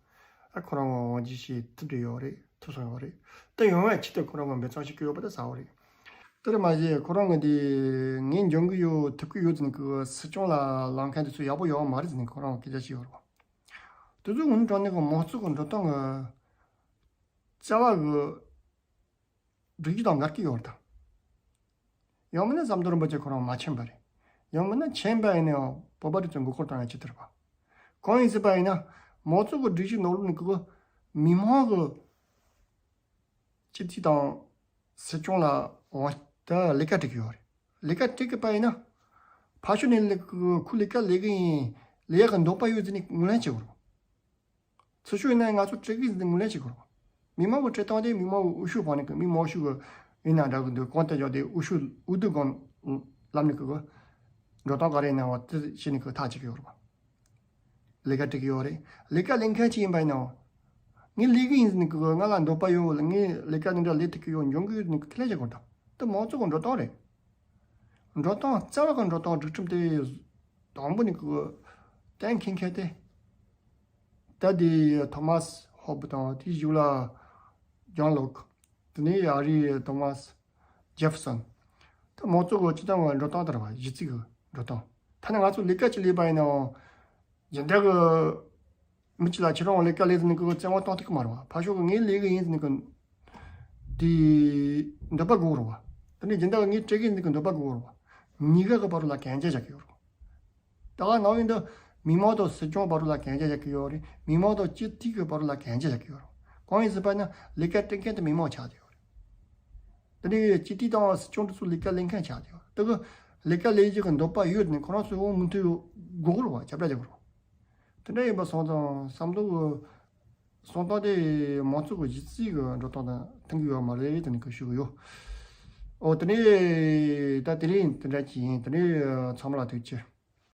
ཨ། ཁོ་རང་གི་དབང་སྒྱུར་བྱེད་ཐུབ་བསྡད་ཡོད་རེད། ཐུབ་སོང་ཡོད་རེད། དེ་ཡོང་བའི་ཆེད་དུ་ཁོ་རང་གི་འབད་བརྩོན་བྱེད་ཀྱི་ཡོད་པ་དེ་གསལ་བོ་རེད། དེར་མ་ཟད་ཁོ་རང་གི་འདི་ངས་འཇོན་གི་ཡོད་ཐུབ་ཀྱི་ཡོད་ཟེར་ནས་ཁོ་སྲིད་སྐྱོང་ལ་ལངས་མཁན་དེ་ཚོ་ཡག་པོ་ཡོད་མ་རེད་ཟེར་ནས་ཁོ་རང་གི་སྐད་ཆ་བཤད་ཡོད་རེད་བ། དེ་ཚོ་དངོས་གནས་དྲང་གནས་ཀྱི་མང་གཙོ་གི་འགྲོ་སྟངས་ཀྱི་རྩ་བ་གི་སྒྲིག་གཞི་དང་འགལ་གྱི་ཡོད་རེད་ད། ཡང་མིན་ན་ཟམ་གདོང་རིན་པོ་ཆེ་ཁོ་རང་མ་མཁྱེན་པ་རེད། ཡང་མིན་ན་མཁྱེན་པ་ཡིན་ན་ཡང་བོད་པ་རིགས་ཚོའི་མགོ་སྐོར་བཏང་ཡ་ཅི་ལྟར་བ། གང་ཡིན་ཟེར་བ་ཡིན་ན་མང་གཙོ་གི་སྒྲིག་གཞི་ནང་ལོགས་ནས་ཀྱི་མི་མང་གི་སྤྱི་འཐུས་དང་སྲིད་སྐྱོང་ལ་འོང་ད་ལས་ཀ་སྒྲིག་གི་ཡོད་རེད། ལས་ཀ་སྒྲིག་གི་པ་ཡིན་ན་ཕར་ཕྱོགས་ནས་ལས་ཁུ་ལས་ཀ་ལས་གི་ཡིན། ལས་ཡག་གི་འདོད་པ་ཡོད་ཟེར་ནས་ངོས་ལེན་བྱེད་དགོས་རེད། ཚུར་ཕྱོགས་ཡིན་ན་ང་ཚོ་སྤྲད་གི་ཡིན་ཟེར་ནས་ངོས་ལེན་བྱེད་དགོས་རེད། མི་མང་གི་འཁྲིད་སྟངས་དེ་མི་མང་གི་འོས་ཤོག་འཕངས་ནས་གི་མི་མང་ཤོས་གི་ཡིན་ན་འདྲ་གི་འདུག་གང་ལྟར་ཡང་དེ་འོས་ཤོག་འོས་བསྡུ་སྒང་ལམ་ནས་གི་འགྲོ་སྟངས་ག་རེ་ཡིན་ན་བ་དེ་བྱས་ནས་གི་ཐག་བཅད་གི་ཡོད་རེད་བ། ལས་ཀ་སྒྲུབ་ཀྱི་ཡོད་རེད། ལས་ཀ་ལས་མཁན་ཅིག་ཡིན་པ་ཡིན་ནའང་། ངས་ལས་ཀ་ཡིན་ཟེར་ནས་གི་ང་ལ་འདོད་པ་ཡོད་ལ་ངས་ལས་ཀ་འདི་འདྲ་ལས་ཐུབ་ཀྱི་ཡོད་འཇོན་གི་ཡོད་ཟེར་ནས་གི་ཁས་ལེན་བྱེད་དགོས་དང་། དེ་མང་གཙོ་གི་འགྲོ་སྟངས་རེད། འགྲོ་སྟངས་རྩ་བ་གི་འགྲོ་སྟངས་སྒྲིག་ཁྲིམས་དེ་དང་པོ་ནས་གི་གཏན་འཁེལ་མཁན་དེ། ད་དེ་ཐོ་མཱས་ཧོབ་དང་དེའི་གཞུག་ལ་ཇོན་ལོག་དེ་ནས་ཨ་རིའི་ཐོ་མཱས་ཇེ་ཧྥི་སོན། ད་མང་གཙོ་གི་སྤྱི་བཏང་གི་འགྲོ་སྟངས་དེ་རེད་བ། གཞི་རྩའི་གི་འགྲོ་སྟངས། ཐ་ན་ང་ཚོ་ལས་ཀ་ཅིག་ལས་པ་ཡིན་ནའང་། སྦྱིན་བདག་གི་མི་གཅིག་ལ་ཁྱེད་རང་ལས་ཀ་ལས་ཟེར་ནས་གི་བཙན་དབང་གཏོང་ཐུབ་ཀྱི་མ་རེད་བ། ཕར་ཕྱོགས་གི་ངས་ལས་གི་ཡིན་ཟེར་ནས་གི་དེ་འདོད་པ་དགོས་རེད་བ། དེ་ནས་སྦྱིན་བདག་གི་ངས་སྤྲད་གི་ཡིན་ཟེར་ནས་གི་འདོད་པ་དགོས་རེད་བ། གཉིས་ཀ་གི་བར་ལ་གན་རྒྱ་བཞག་གི་ཡོད་རེད་བ། ད་ག་ནང་བཞིན་དུ་མི་མང་དང་སྲིད་སྐྱོང་བར་ལ་གན་རྒྱ་བཞག་གི་ཡོད་རེད། མི་མང་དང་སྤྱི་འཐུས་ཀྱི་བར་ལ་གན་རྒྱ་བཞག་གི་ཡོད་རེད། གང་ཡིན་ཟེར་བ་ན་ལས་ཀ་སྤྲད་མཁན་དེ་མི་མང་ཆགས་བསྡད་ཡོད་རེད། དེ་ནས་སྤྱི་འཐུས་དང་སྲིད་སྐྱོང་དེ་ཚོ་ལས་ཀ་ལས་མཁན་ཆགས་བསྡད་ཡོད་རེད། དེ་གི་ལས་ཀ་ལས་རྒྱུ་གི་འདོད་པ་ཡོད་ནས་ཁོ་རང་ཚོས་འོ་མུ་མཐུད་དགོས་རེད་བ། ཁྱབ་བསྒྲགས་བྱེད་དགོས་རེད་བ། དེ་འདྲ་ཡིན་པ་སོང་ཙང་བསམ་བློ་གི་གསང་སྟངས་དེ་མང་གཙོ་གི་གཞི་རྩའི་གི་འགྲོ་སྟངས་དང་མཐུན་གི་ཡོད་མ་རེད་དེ་ནི་གི་ཞུ་གི་ཡོད། ཨོ་དེ་ནས་ད་དེ་རིང་དེ་འདྲ་ཅིག་ཡིན། དེ་ནས་ཚང་མ་ལ་ཐུགས་རྗེ་ཆེ།